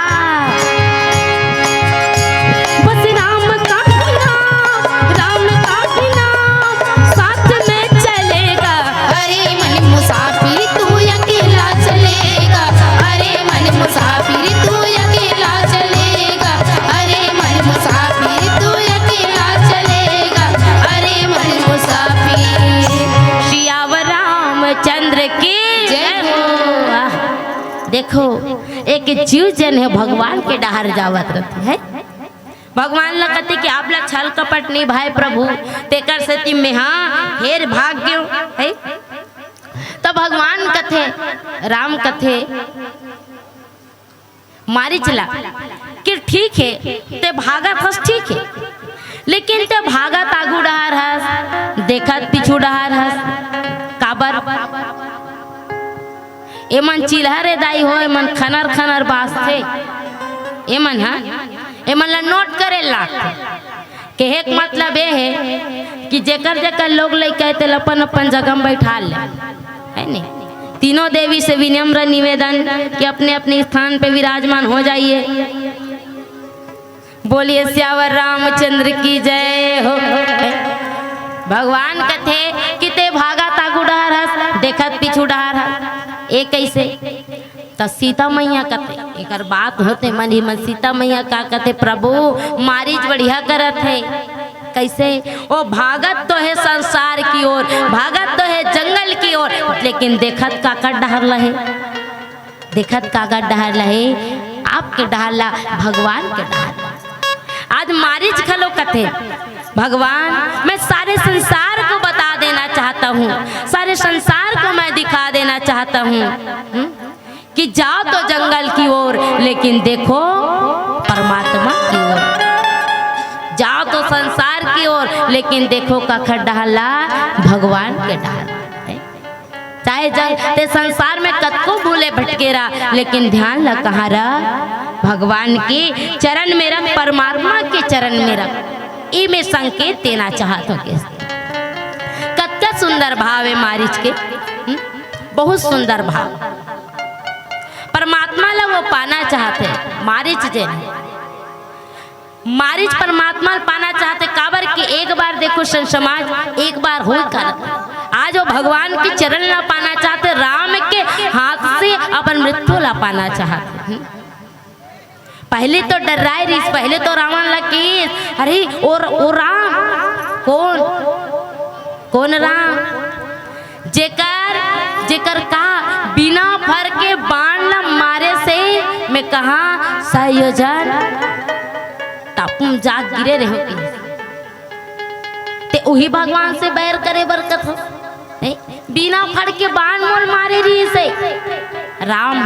बस राम का ही नाम, राम का ही नाम साथ में चलेगा। अरे मन मुसाफिर तू अकेला चलेगा, अरे मन मुसाफिर तू अकेला चलेगा, अरे मन मुसाफिर तू अकेला चलेगा, अरे मन मुसाफिर। सियावर रामचंद्र की जय हो। वाह। देखो, एक जीव जन हे भगवान के डहार जावत रथे, है? भगवान ला कथे कि आप ला छल कपट निभाए प्रभु, तेकर सेती मेहा फेर भाग गेंव, है? त भगवान कथे, राम कथे, मारीच ला कि ठीक हे, ते भागत हस, ठीक हे, लेकिन ते भागत आगू डहार हस, देखत पीछू डहार हस। काबर? एमन चिल्हर ए दाई हो, एमन खनर खनर बाजथे। एमन ह, एमन ला नोट करे लागथे। कहे के मतलब ए हे कि जेकर जेकर लोग लइका हे, तेला अपन अपन जगह में बैठा ले, है नी? तीनों देवी से विनम्र निवेदन कि अपने अपने स्थान पे विराजमान हो जाइए। बोलिए सियावर रामचंद्र की जय हो। भगवान कथे कि ते भागत आगू डहार हस, देखत पीछू डहार हस। ए कइसे? त सीता मैया कथे, एकर बात होते मन ही मन सीता मैया का कथे, प्रभु, मारीच बढ़िया करत हे। कइसे? ओ भागत तो हे संसार की ओर, भागत तो हे जंगल की ओर, लेकिन देखत काकर डहार ल हे? देखत काकर डहार ल हे? आपके डहार ला, भगवान के डहार ला। आज मारीच घलो कथे, भगवान, मैं सारे संसार को बता देना चाहता हूँ, सारे संसार को मैं दिखा देना चाहता हूँ। हम्म? जाओ तो जंगल की ओर, लेकिन देखो परमात्मा की ओर। जाओ तो संसार की ओर, लेकिन देखो काखर डहर ला, भगवान के डहर। चाहे जंग ते संसार में कतको भूले भटके रह, लेकिन ध्यान ला कहाँ रह? भगवान के चरण में रख, परमात्मा के चरण में रख। ई मैं संकेत देना चाहत हों के। कतका सुंदर भाव हे मारीच के, हम्म? बहुत सुंदर भाव। परमात्मा ला वो पाना चाहत हे, मारीच जेन हे। मारीच परमात्मा ला पाना चाहत हे, काबर कि एक बार देखो सन समाज, एक बार होई का। आज वो भगवान के चरण ला पाना चाहत हे, राम के हाथ से अपन मृत्यु ला पाना चाहत हे। पहले तो डर्राय रिहिस, पहले तो रावण ला किहिस, "अरे, ओ, ओ राम, कोन, कोन राम?" जेकर, जेकर का बिना फर के बाण ला मारे से मैं कहाँ सौ योजन टापू म जा गिरे रहेंव किहिस। ते उही भगवान से बैर करे बर कथस। नहीं, बिना फर के बाण मोला मारे रिहिस हे राम।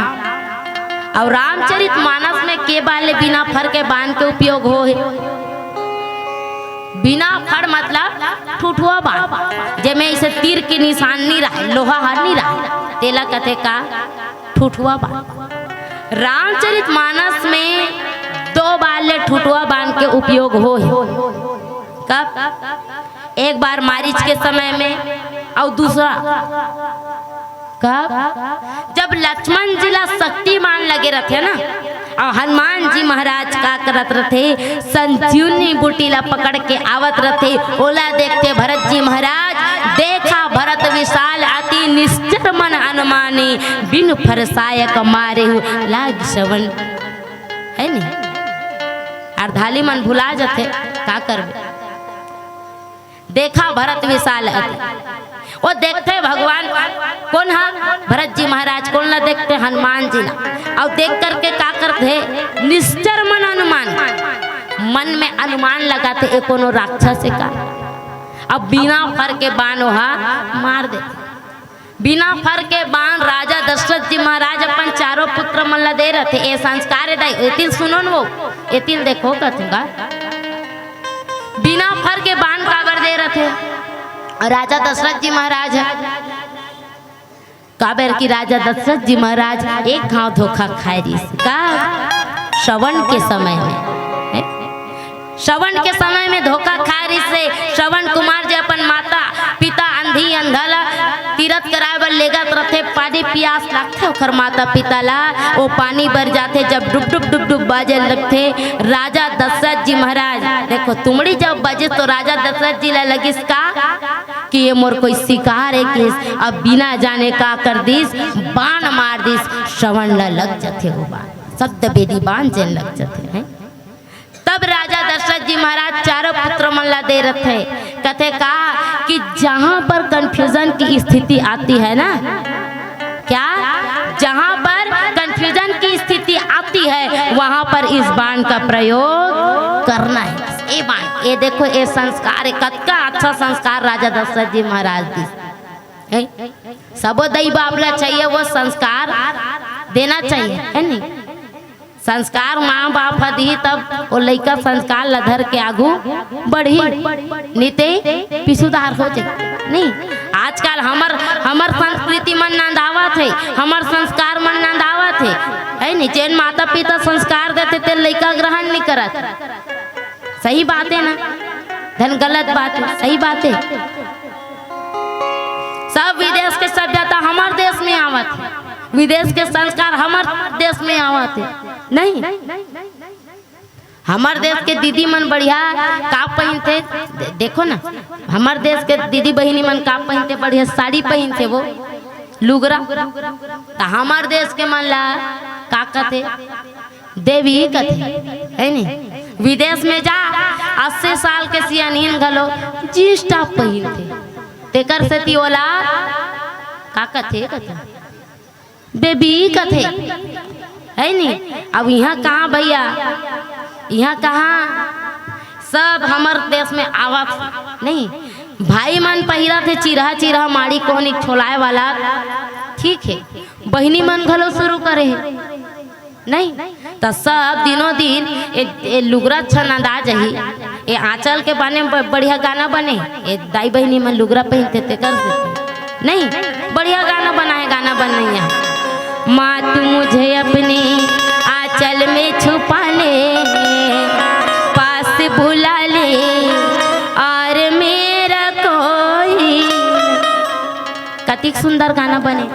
अउ रामचरित मानस में के बार ले बिना फर के बाण के उपयोग होहे? बिना फर मतलब ठुठुआ बाण, जेमे इसे तीर के निशान नइ रहय, लोहा हर नइ रहय, तेला कथे का? ठुठुआ बाण। रामचरित मानस में दो बार ले ठुठुआ बाण के उपयोग होहे। कब? एक बार मारीच के समय में, अउ दूसरा कब? जब लक्ष्मण जी ला शक्ति बाण लगे रथे ना, अउ हनुमान जी महाराज का करत रथे, संजीवनी बूटी ला पकड़ के आवत रथे, ओला देखथे भरत जी महाराज, "देखा भरत विशाल अति निश्चर मन अनुमानी, बिन फर सहायक मारेहु लाग श्रवण।" हे नहीं? अरधाली मन भुला जथे, का करबे? देखा भरत विशाल अति। वो देखथे भगवान, कोन हा? भरत जी महाराज। कोन ला देखथे? हनुमान जी ला। अउ देख करके का करथे? निश्चर मन अनुमान, मन में अनुमान लगाथे, ए कोनो राक्षस हे का? अब बिना फर के बाण ओहा मार देथे। बिना फर के बाण राजा दशरथ जी महाराज अपन चारों पुत्र मन ला दे रथे। ए संस्कार हे दाई, एतिल सुनो न वो, एतिल देखो कथूंगा। बिना फर के बाण काबर दे रथे? अउ राजा दशरथ जी महाराज हे, काबर कि राजा दशरथ जी महाराज एक घांव धोखा खाय रिहिस। का? श्रवण के समय में, हैं? श्रवण के समय में धोखा खाय रिहिस हे। श्रवण कुमार जी अपन माता पिता अंधी अंधा ला तीरथ कराय बर लेगत रथे, पानी पियास लागथे ओखर माता पिता ला, वो पानी बर जाथे। जब डुब डुब डुब डुब बाजे लगथे, राजा दशरथ जी महाराज, देखो, तुमड़ी जब बजे तो राजा दशरथ जी ला लगिस का कि ये मोर कोई शिकार हे किहिस। अब बिना जाने का कर दिस, बाण मार दिस, श्रवण ला लग जथे वो बाण, शब्द बेदी बाण जेन लग जथे, हैं? तब राजा दशरथ जी महाराज चारों पुत्र मन ला दे रथे, कथे का कि जहां पर confusion की स्थिति आती है ना, क्या, जहां पर confusion की स्थिति आती है, वहां पर इस बाण का प्रयोग करना है। ए बाण, ए देखो, ए संस्कार, ए कतका अच्छा संस्कार राजा दशरथ जी महाराज दिस। हैं? सबो दई बाप ला चाहिए वो संस्कार देना चाहिए, हे नहीं? संस्कार माँ बाप ह दिही, तब वो लइका संस्कार ला धर के आगू बढ़ही, नइ ते पिछुदार हो जाही। नहीं, आजकल हमर, हमर संस्कृति मन नंदावत हे, हमर संस्कार मन नंदावत हे, हे नहीं? जेन माता पिता संस्कार देथे, तेन लइका ग्रहण नइ करत। सही बात हे ना? धन गलत बात हे, सही बात हे। सब विदेश के सभ्यता हमर देश में आवत हे, विदेश के संस्कार हमर देश में आवत हे। नहीं, हमर देश के दीदी मन बढ़िया का पहिनथे, दे-, देखो ना, हमर देश के दीदी बहिनी मन का पहिनथे, बढ़िया साड़ी पहिनथे, वो लुगरा। त हमर देश के मन ला का कथे? देवी कथे, हे नहीं? विदेश में जा, अस्सी साल के सियानिन घलो jeans top पहिनथे, तेकर सेती ओला का कथे, कथे? बेबी कथे, हे नहीं? अब इहाँ कहाँ भैया, इहाँ कहाँ, सब हमर देश में आवत नहीं। भाई मन पहिरत हे चिरहा चिरहा माड़ी कोहनी छोलाए वाला, ठीक हे, बहिनी मन घलो शुरू करे हे, नहीं? त सब दिनों दिन ए, ए लुगरा अच्छा नंदा जही, ए आंचल के बने ब-, बढ़िया गाना बने, ए दाई बहिनी मन लुगरा पहिनथे तेकर से, नहीं? बढ़िया गाना बनाए, गाना बनैया। माँ तू मुझे अपने आंचल में छुपा ले, पास बुला ले और मेरा कोई। कतिक सुंदर गाना बने।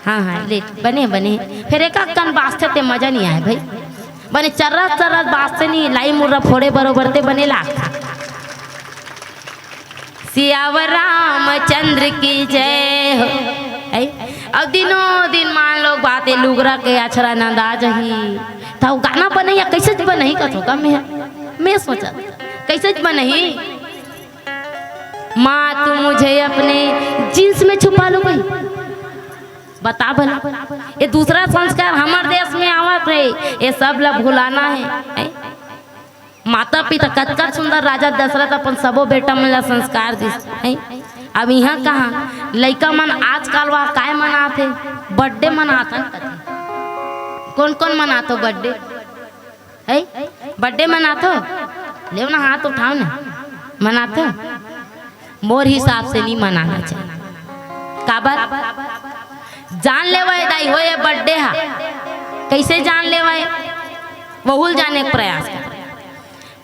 हाँ, हाँ, ले, बने, बने। फेर एक कन बाजथे ते मजा नहीं आए भाई। बने चर्रत चर्रत बाजथे नहीं, लाई मुर्रा फोड़े बरोबर ते बने लागथे। सियावर रामचंद्र की जय हो। ऐ? अब दिनों दिन मान लो बाते लुगरा के अछरा नंदा जही। त वो गाना बनैया कैसे बनही कथो का मैं, मैं सोचत, कैसे बनही? माँ तू मुझे अपने जींस में छुपा लो भाई। बता भला, ये दूसरा संस्कार हमर देश में आवत हे, ये सब ला भुलाना हे, हैं? माता पिता कतका सुंदर राजा दशरथ अपन सबो बेटा मन ला संस्कार दिस, हैं? अब इहाँ कहाँ लइका मन आजकल वह काय मनात हे? बर्थडे मनात हे कथे। कौन कौन मनात हो बर्थडे? है? बर्थडे मनात हो? लेव ना, हाथ उठाओ ना। मनात हो? मोर हिसाब से नहीं मनाना चाहिए। काबर? जान लेवय दाई हो, ये बर्थडे हा। कैसे जान लेवय? वहू ल जाने के प्रयास कर।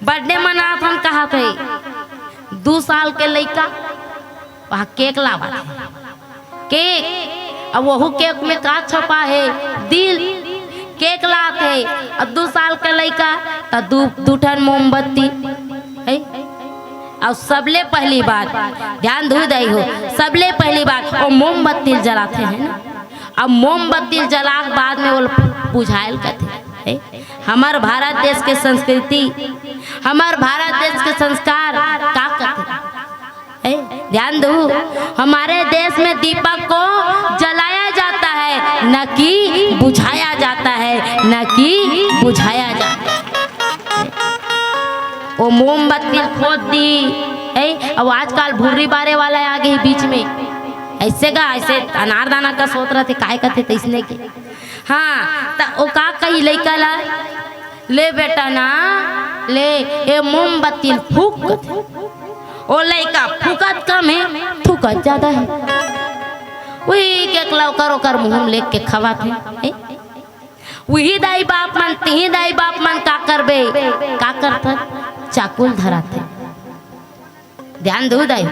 बर्थडे मनात हन कहात हे, दू साल के लइका, वहाँ केक लावत हे। केक, अब वहू केक में का छपा हे? दिल। केक लात हे, अब दू साल के लइका, त दू, दू ठन मोमबत्ती, है? अउ सबले पहली बात, ध्यान दू दाई हो, सबले पहली बात, वो मोमबत्ती ल जलाथे, है ना? अब मोमबत्ती ल जला के बाद में वो बुझायल कथे, है? हमर भारत देश के संस्कृति, हमर भारत देश के संस्कार का कथे? ए, ध्यान दू, हमारे देश में दीपक को जलाया जाता है, न कि बुझाया जाता है, न कि बुझाया जाता है। वो मोमबत्ती खोद दी, ए, अब आजकल भुर्री बारे वाला आ गई बीच में, ऐसे का, ऐसे अनारदाना का सोत रथे, काय कथे तैसने के। हाँ, त ओ का कही लइका ला, "ले बेटा ना, ले, ए मोमबत्ती ल फूक।" ओ लइका फूकत कम हे, थूकत ज्यादा हे। उही केक ला ओकर, ओकर मुंह में लेके खवात हे। ए? उही दाई बाप मन, तिही दाई बाप मन का करबे, का करथन? चाकू ल धराथे। ध्यान दू दाई,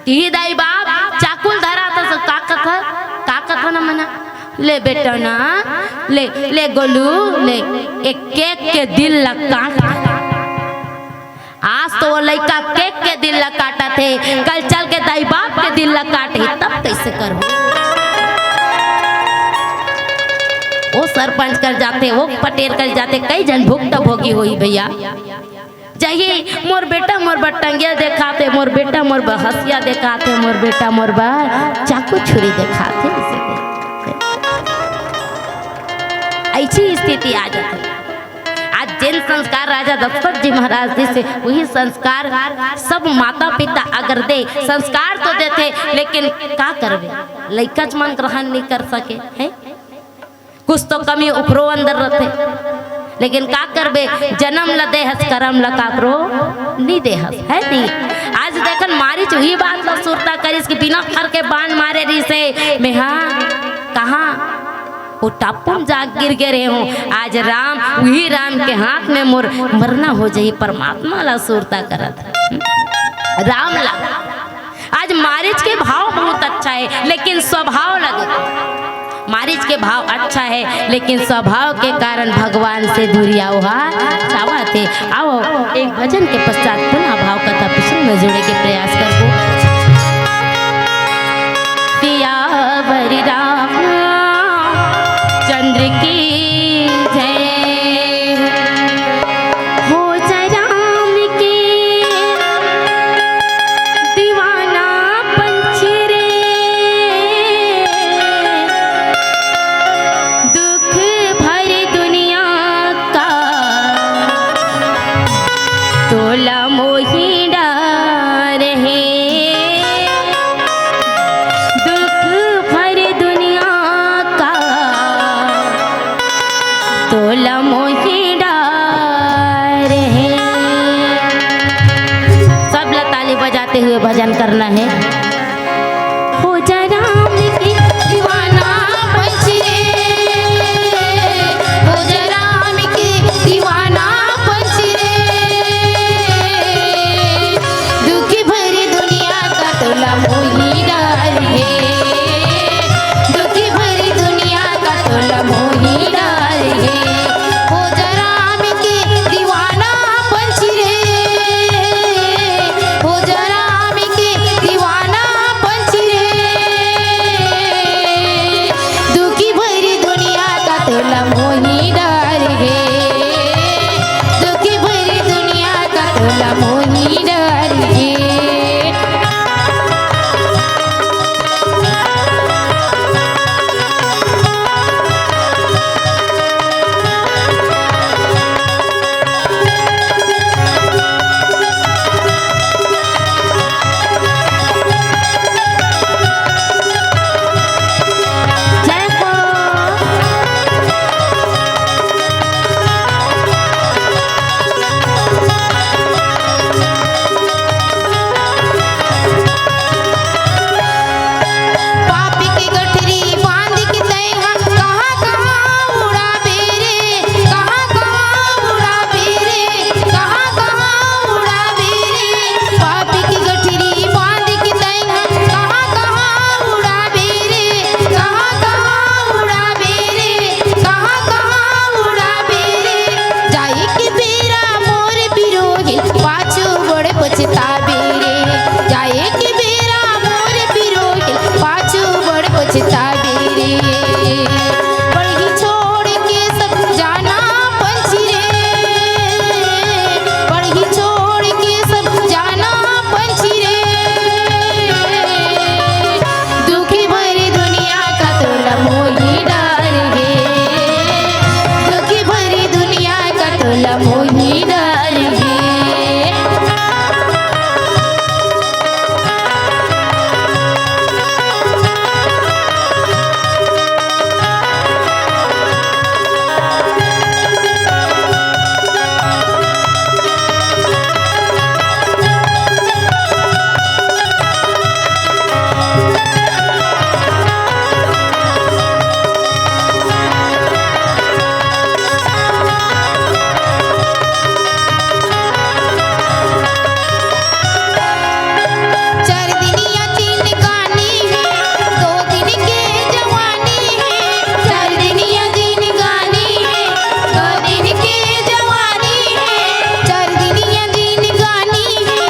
तिही दाई बाप चाकू ल धराथे, का कथन, का कथन मना, "ले बेटा ना, ले, ले गोलू, ले, एक केक के दिल ला काट।" आज तो वो लइका केक के दिल ला काटत हे, कल चल के दाई बाप के दिल ला काटही, तब कैसे करहू? वो सरपंच कर जाथे, वो पटेल कर जाथे, कई झन भुक्तभोगी होही भैया। जाही, "मोर बेटा मोर बर टंगिया देखाथे, मोर बेटा मोर बर हंसिया देखाथे, मोर बेटा मोर बर चाकू छुरी देखाथे।" ऐसी स्थिति आ जाथे। आज जेन संस्कार राजा दशरथ जी महाराज दिस हे, उही संस्कार सब माता पिता अगर दे, संस्कार तो देथे, लेकिन का करबे, लइकाच मन ग्रहण नहीं कर सके, हैं? कुछ तो कमी ओकरो अंदर रथे, लेकिन का करबे, जन्म ल देहस, करम ल काकरो नी देहस, है नी? आज देखन मारीच उही बात ल सुरता करिस कि बिना फर के बाण मारे रिहिसे, मैं हा कहाँ वो टापू म जा गिर गे रहे हूँ। आज राम, उही राम के हाथ में मोर मरना हो जाही, परमात्मा ला सुरता करत, राम ला। आज मारीच के भाव बहुत अच्छा हे, लेकिन स्वभाव लगे, मारीच के भाव अच्छा हे, लेकिन स्वभाव के कारण भगवान से दूरिया ओहा चावत हे। आओ, एक भजन के पश्चात पुनः भाव कथा प्रसंग में जुड़े के प्रयास करबो। सियावर रामचंद्र की जय। हो जा राम के दीवाना पंछी रे, दुख भरी दुनिया का तोला मोही डारे। भजन करना है। हो जा राम के दीवाना पंछी रे, हो जा राम के दीवाना पंछी रे, दुखी भरी दुनिया का तोला मोही डार हे, दुखी भरी दुनिया का तोला मोही डार हे। हो जा राम के दीवाना पंछी रे, हो जा राम के दीवाना पंछी रे, दुखी भरी दुनिया का तोला मोही डार हे, दुखी भरी दुनिया का तोला मोही डार हे। पापी के गठरी बांध के तैं हा कहाँ कहाँ उड़ाबे रे, कहाँ कहाँ उड़ाबे रे, कहाँ कहाँ उड़ाबे रे। पापी के गठरी बांध के तैं हा कहाँ कहाँ उड़ाबे रे, कहाँ कहाँ उड़ाबे रे, कहाँ कहाँ उड़ाबे रे। जाए के बेरा मोर पिरोहिल पाछू बड़ पछताबे रे, जाए के बेरा मोर पिरोहिल पाछू बड़ पछताबे रे। पढ़ी छोड़ के सब जाना पंछी रे, पढ़ी छोड़ के सब जाना पंछी रे, दुखी भरी दुनिया का तोला मोही डार हे, दुखी भरी दुनिया का तोला मोही डार हे। चार दिनिया जिनगानी हे, दो दिन के जवानी हे। चार दिनिया जिनगानी हे, दो दिन के जवानी हे। चार दिनिया जिनगानी हे,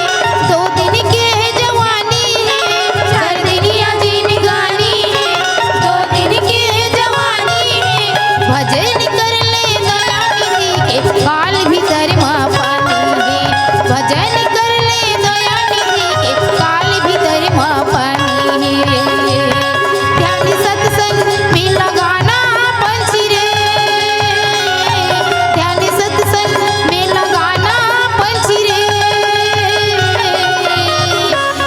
दो दिन के जवानी हे। चार दिनिया जिनगानी हे, दो दिन के जवानी हे। भजन कर ले दया निधि के, काल भीतर मा पानी हे। भजन कर ले दया निधि के, काल भीतर मा पानी हे। ध्यान सत्संग में लगाना पंछी रे, ध्यान सत्संग में लगाना पंछी रे।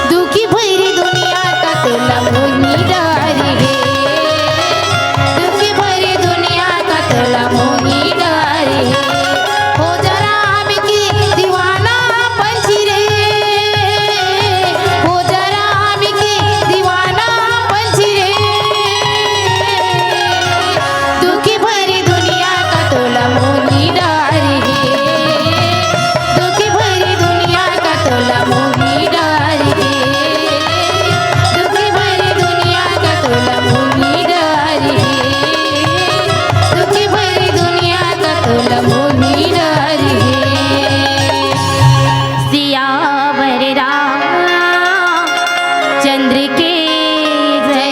दुखी भरी दुनिया का तोला मोही डार हे, दुखी भरी दुनिया का तोला मोही डार हे। हो जा राम के दीवाना पंछी रे, हो जा राम के दीवाना पंछी रे, दुखी भरी दुनिया का तोला मोही डार हे, दुखी भरी दुनिया का तोला मोही डार हे, दुखी भरी दुनिया का तोला मोही डार हे, दुखी भरी दुनिया का तोला मोही डार हे। सियावर रामचंद्र की जय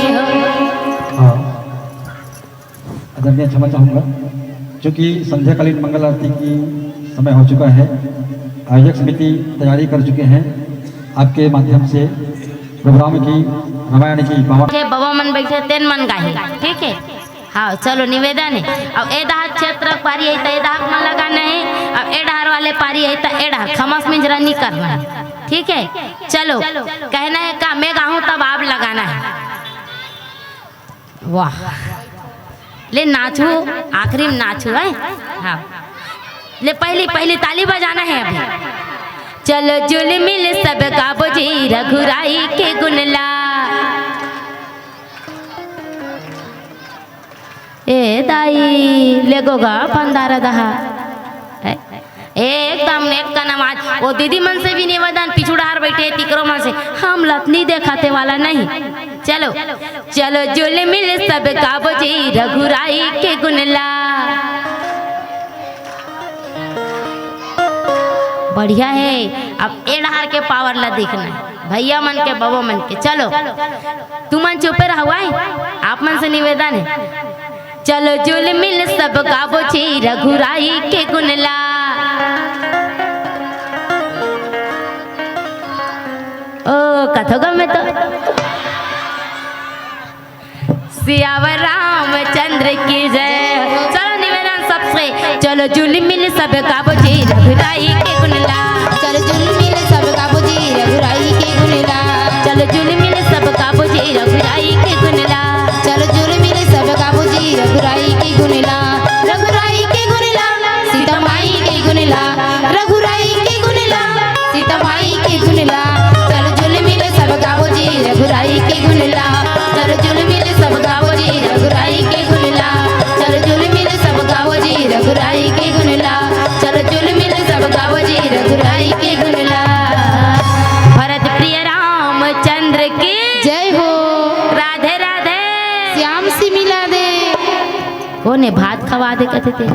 हो। हाँ। आदरणीय, क्षमा चाहूँगा, क्योंकि संध्याकालीन मंगल आरती की समय हो चुका है। आयोजक समिति तैयारी कर चुके हैं। आपके माध्यम से प्रोग्राम की, रामायण की पावन हे बबा मन बैठे, तेन मन गाही, ठीक है। हाँ, चलो निवेदन है। अब ए डहर क्षेत्र पारी है तो ए डहर मन लगाना है, अब ए डहर वाले पारी है तो ए डहर खमस मिंजरा नहीं करना है, ठीक है। चलो, कहना है का मैं गाहूँ तब आप लगाना है। वाह, ले नाचू, आखिरी में नाचू है। हाँ, ले पहली पहली ताली बजाना है अभी। चलो जुल मिल सब गाबो जी रघुराई के गुनला। ए दाई, लेगो गा पंदारा दहा। ए, एकदम नेक का नमाज। ओ दीदी मन से भी निवेदन, पिछू डहार बैठे तिकरो मन से, हम लत नहीं देखाते वाला नहीं। चलो, चलो जुल मिल सब गाबो जी रघुराई के गुनला। बढ़िया है। अब ए डहार के पावर ला देखना है, भैया मन के, बबो मन के। चलो, तुमन चुपे रहवाई, आप मन से निवेदन है। चलो जुल मिल सब गाबो जी रघुराई के गुनला। ओ कथो गा में तो सियावर रामचंद्र की जय। चलो निवेदन सबसे, चलो जुल मिल सब गाबो जी रघुराई के गुनला। चलो जुल मिल सब गाबो जी रघुराई के गुनला। चलो जुल मिल सब गाबो जी रघुराई के गुनला। चलो जुल मिल सब गाबो जी रघुराई के गुनला। रघुराई के गुनला, सीता माई के गुनला। रघुराई के गुनला, सीता माई के गुनला। चलो जुल मिल सब गाबो जी रघुराई के गुनला। चलो जुल मिल सब गाबो जी रघुराई के गुनला। चलो जुल मिल सब गाबो जी रघुराई के गुनला। चलो जुल मिल सब गाबो जी रघुराई के गुनला। भरत प्रिय रामचंद्र की जय हो। राधे राधे। श्याम से मिला दे। कोने भात खवा दे कथे ते।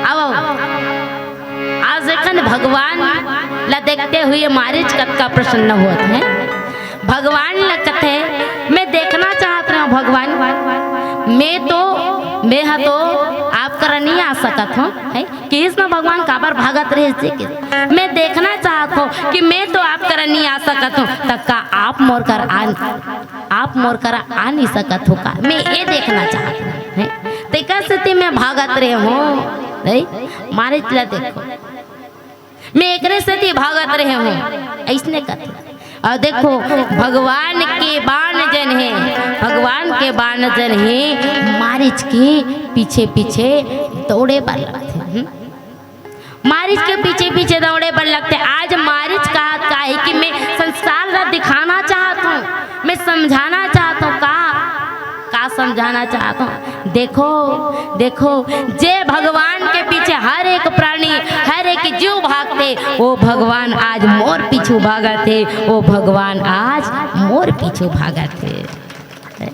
आओ, आओ। आज देखन भगवान ला देखते हुए मारीच कतका प्रसन्न होत है। भगवान ला कथे, मैं देखना चाहत रहूं भगवान, मैं तो, मैं हा तो आप करा नहीं आ सकत हूँ, है? किहिस ना भगवान काबर भागत रहे जी के? मैं देखना चाहत हूँ कि मैं तो आप करा नहीं आ सकत हूँ, तब का आप मोर कर आ, आप मोर करा आ नहीं सकत हो का? मैं ये देखना चाहत हूँ, है? तेकर सेती मैं भागत रहे हूँ, है? मारीच ला देखो, मैं एकरे सेती भागत रहे हूँ, ऐसने कथे। और देखो, भगवान के बाण जन है, भगवान के बाण जन है, मारीच के पीछे पीछे दौड़े बर लगथे। हम्म? मारीच के पीछे पीछे दौड़े बर लगथे। आज मारीच कहत का है कि मैं संसार ला दिखाना चाहत हूँ, मैं समझाना चाहत हूँ का, का समझाना चाहत हूँ। देखो, देखो, जे भगवान के पीछे हर एक प्राणी, हर एक जीव भागथे, वो भगवान आज मोर पीछू भागत हे, वो भगवान आज मोर पीछू भागत हे।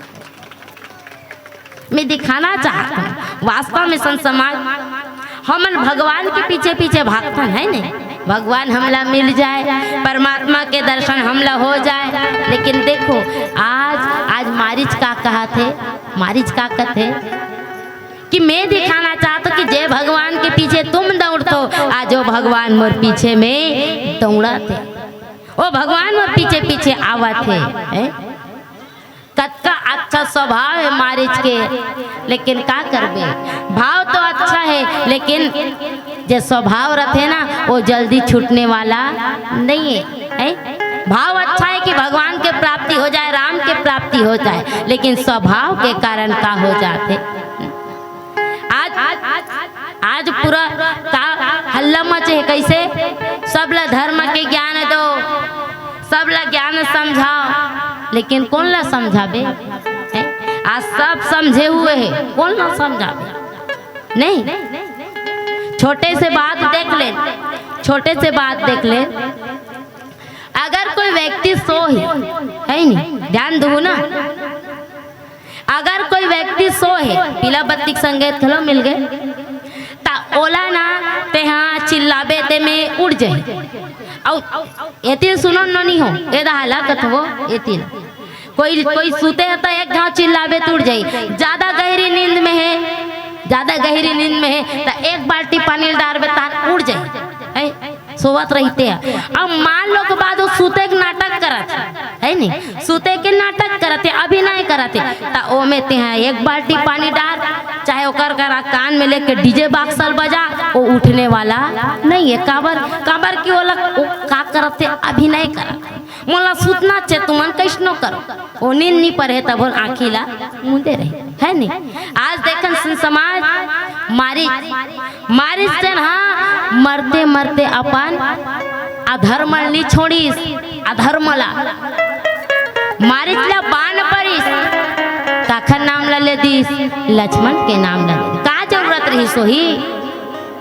मैं दिखाना चाहत हूँ, वास्तव में संत समाज, हमन भगवान के पीछे पीछे भागथन, है नहीं? भगवान हमला मिल जाए, परमात्मा के दर्शन हमला हो जाए। लेकिन देखो, आज, आज मारीच का कहत हे, मारीच का कहत हे कि मैं दिखाना चाहत हूँ कि जे भगवान के पीछे तुम दौड़त हो, आज वो भगवान मोर पीछे में दौड़त हे, वो भगवान मोर पीछे पीछे आवत हे, हैं? कतका अच्छा स्वभाव है मारीच के, लेकिन का करबे, भाव तो अच्छा है, लेकिन जे स्वभाव रथे ना, वो जल्दी छूटने वाला नहीं है, है? भाव अच्छा है कि भगवान के प्राप्ति हो जाए, राम के प्राप्ति हो जाए, लेकिन स्वभाव के कारण का हो जाथे? आज, आज पूरा का हल्ला मचे हे, कैसे? सब ला धर्म के ज्ञान दो, सब ला ज्ञान समझाओ, लेकिन कोन ला समझाबे? हैं? आज सब समझे हुए हे, कोन ला समझाबे? नहीं। छोटे से बात देख ले, छोटे से बात देख ले। अगर कोई व्यक्ति सो हे, है नहीं, ध्यान दो ना, अगर कोई व्यक्ति सो हे, पीला बत्ती के संगे घलो मिल गए, त ओला ना तेहा चिल्लाबे ते में उड़ जाही। अउ एतिल सुनो नोनी हो, ए दहा ला कथवो एतिल। कोई, कोई सुते हे त एक घाव चिल्लाबे त उड़ जाही। ज्यादा गहरी नींद में हे, ज्यादा गहरी नींद में हे त एक बाल्टी पानी डारबे तान उड़ जाही। हैं? सोवत रहिथे। अब मान लो के बाद वो सुते के नाटक करत हे, है नी? सुते के नाटक करत हे, अभिनय करत हे, त ओमे तेहा एक बाल्टी पानी डार, चाहे ओकर करा कान में लेके डीजे बॉक्स ल बजा, वो उठने वाला नहीं है। काबर, काबर कि ओला, वो का करत हे, अभिनय करत हे। मोला सुतना चे, तुमन कैसनो करो। ओ नींद नी परे तब आँखी ला मूंदे रही, है नी? आज देखन सुन समाज, मारिच, मारिच तेन हा मरते मरते अपन अधर्म ल नी छोड़िस, अधर्म ला। मारिच ला बाण परिस, काखर नाम ला ले दिस? लक्ष्मण के नाम ला ले। का जरूरत रहिस होही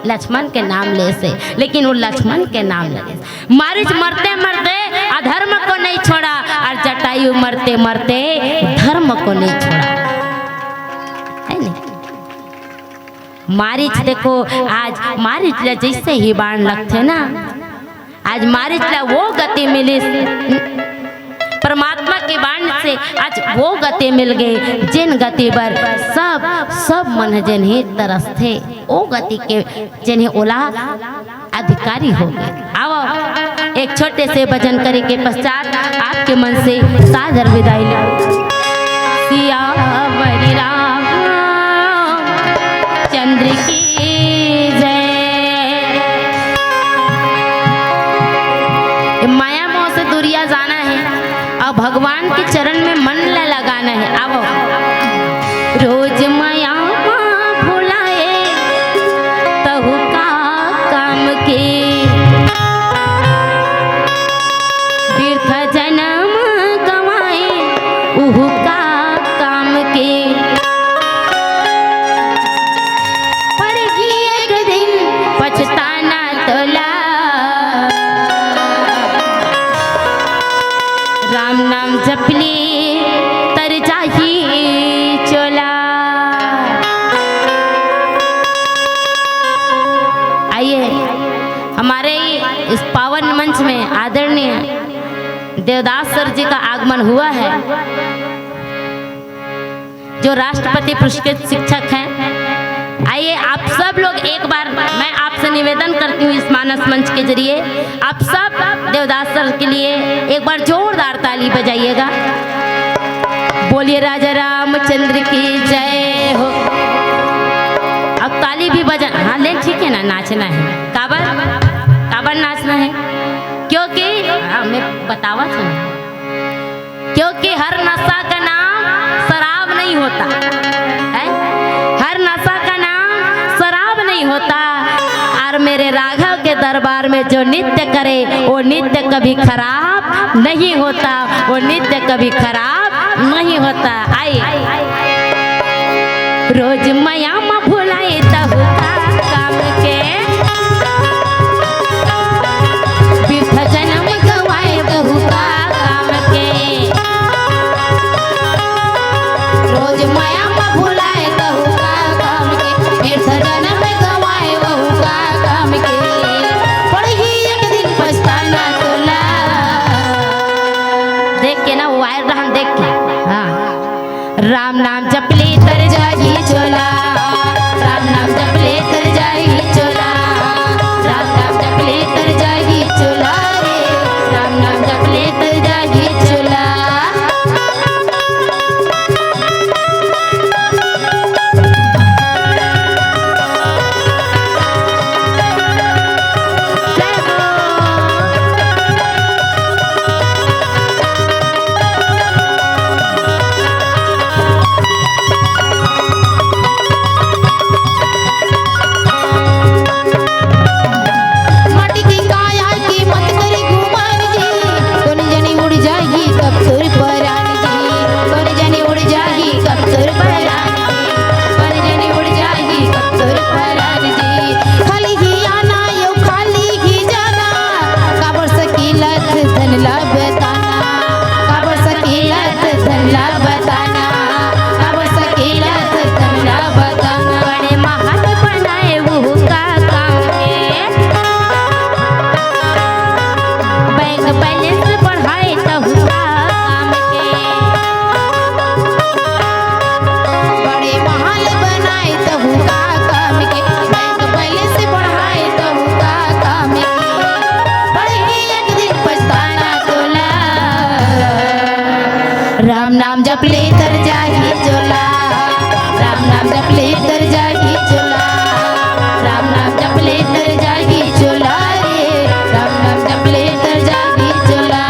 लक्ष्मण के नाम ले से? लेकिन वो लक्ष्मण के नाम ले दिस। मारिच मरते मरते अधर्म को नहीं छोड़ा और जटायु मरते मरते धर्म को नहीं छोड़ा, है नहीं? मारिच देखो, आज मारिच ला जैसे ही बाण लगथे ना, आज मारिच ला वो गति मिलिस, परमात्मा के बाण से आज वो गति मिल गई, जिन गति बर सब, सब मन जेन हे तरसथे, वो गति के जेन हे ओला अधिकारी हो गए। आओ, एक छोटे से भजन करे के पश्चात आपके मन से सादर विदाई लो। सियावर राम चंद्र की जय। ये माया मोह से दूरिया जाना है और भगवान के चरण में मन ला लगाना है। आओ, रोज माया मा भुलाए तहु का काम के, बिरथा जनम गंवाए उहू का काम के। पड़ही एक दिन पछताना तोला, राम नाम जपले तर जाही चोला। आइए, हमारे इस पावन मंच में आदरणीय देवदास सर जी का आगमन हुआ है, जो राष्ट्रपति पुरस्कृत शिक्षक हैं। आइए, आप सब लोग एक बार, मैं आपसे निवेदन करती हूँ इस मानस मंच के जरिए, आप सब देवदास सर के लिए एक बार जोरदार ताली बजाइएगा। बोलिए राजा रामचंद्र की जय हो। अब ताली भी बजा, हाँ, ले, ठीक है ना, नाचना है। काबर, काबर नाचना है? क्योंकि, हाँ, मैं बतावा था ना, क्योंकि हर नशा का नाम शराब नहीं होता है, हर नशा का नाम शराब नहीं होता। और मेरे राघव के दरबार में जो नृत्य करे, वो नृत्य कभी खराब नहीं होता, वो नृत्य कभी खराब नहीं होता। आई, रोज माया मा भुलाए तहु का काम के, बिरथा जनम गंवाए तहु का काम के। रोज माया मा भुलाए तहु का काम के, बिरथा जनम गंवाए वहु का काम के। पड़ही एक दिन पछताना तोला। देख के ना, वो वायर रहन देख के। हाँ। राम नाम जपले तर जाही चोला, राम नाम जपले तर जाही चोला, राम नाम जपले तर जाही चोला रे, राम नाम जपले तर जाही चोला। माटी के काया के मत करी गुमान जी, कोन जनी उड़ जाही कब तोर परान जी, कोन जनी उड़ जाही कब तोर परान जी, कोन जनी उड़ जाही कब तोर परान जी। खाली ही आना यो खाली ही जाना, काबर सकीलत धन ला बताना, काबर सकीलत धन ला बताना, काबर सकीलत धन ला बताना। बड़े महल बनाए वो का काम के, बैंक बैलेंस बढ़ाए तहु का काम के। बड़े महल बनाए तहु का काम के, बैंक बैलेंस बढ़ाए तहु का काम के। पड़ही एक दिन पछताना तोला। राम नाम जपले तर जाही चोला, राम नाम जपले तर जाही चोला, राम नाम जपले तर जाही चोला रे, राम नाम जपले तर जाही चोला।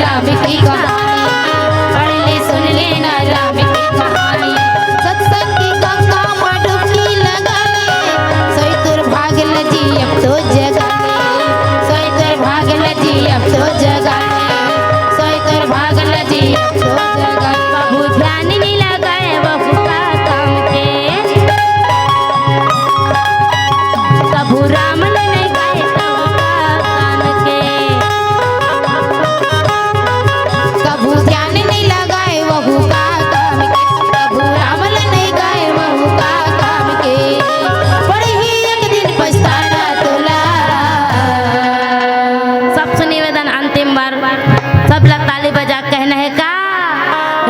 राम की कहानी, पढ़ ले सुन ले ना राम की कहानी। सत्संग की गंगा में डुबकी लगा ले, सोई तोर भाग ल जी अब तो जगा ले, सोई तोर भाग ल जी अब तो जगा ले, सोई तोर भाग ल जी अब तो जगा ले। कभू ध्यान नहीं लगाए वहू का काम के, कभू राम ल नहीं गाए वहू का काम के। कभू ध्यान नहीं लगाए वहू का काम के, कभू राम ल नहीं गाए वहू का काम के। पड़ही एक दिन पछताना तोला। सबसे निवेदन, अंतिम बार, सब ला ताली बजा के कहना हे का?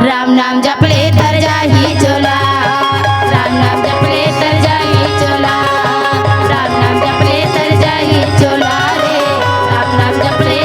राम नाम जप ले तर जाही चोला, राम नाम जप ले तर जाही चोला, राम नाम जप ले तर जाही चोला रे, राम नाम जप ले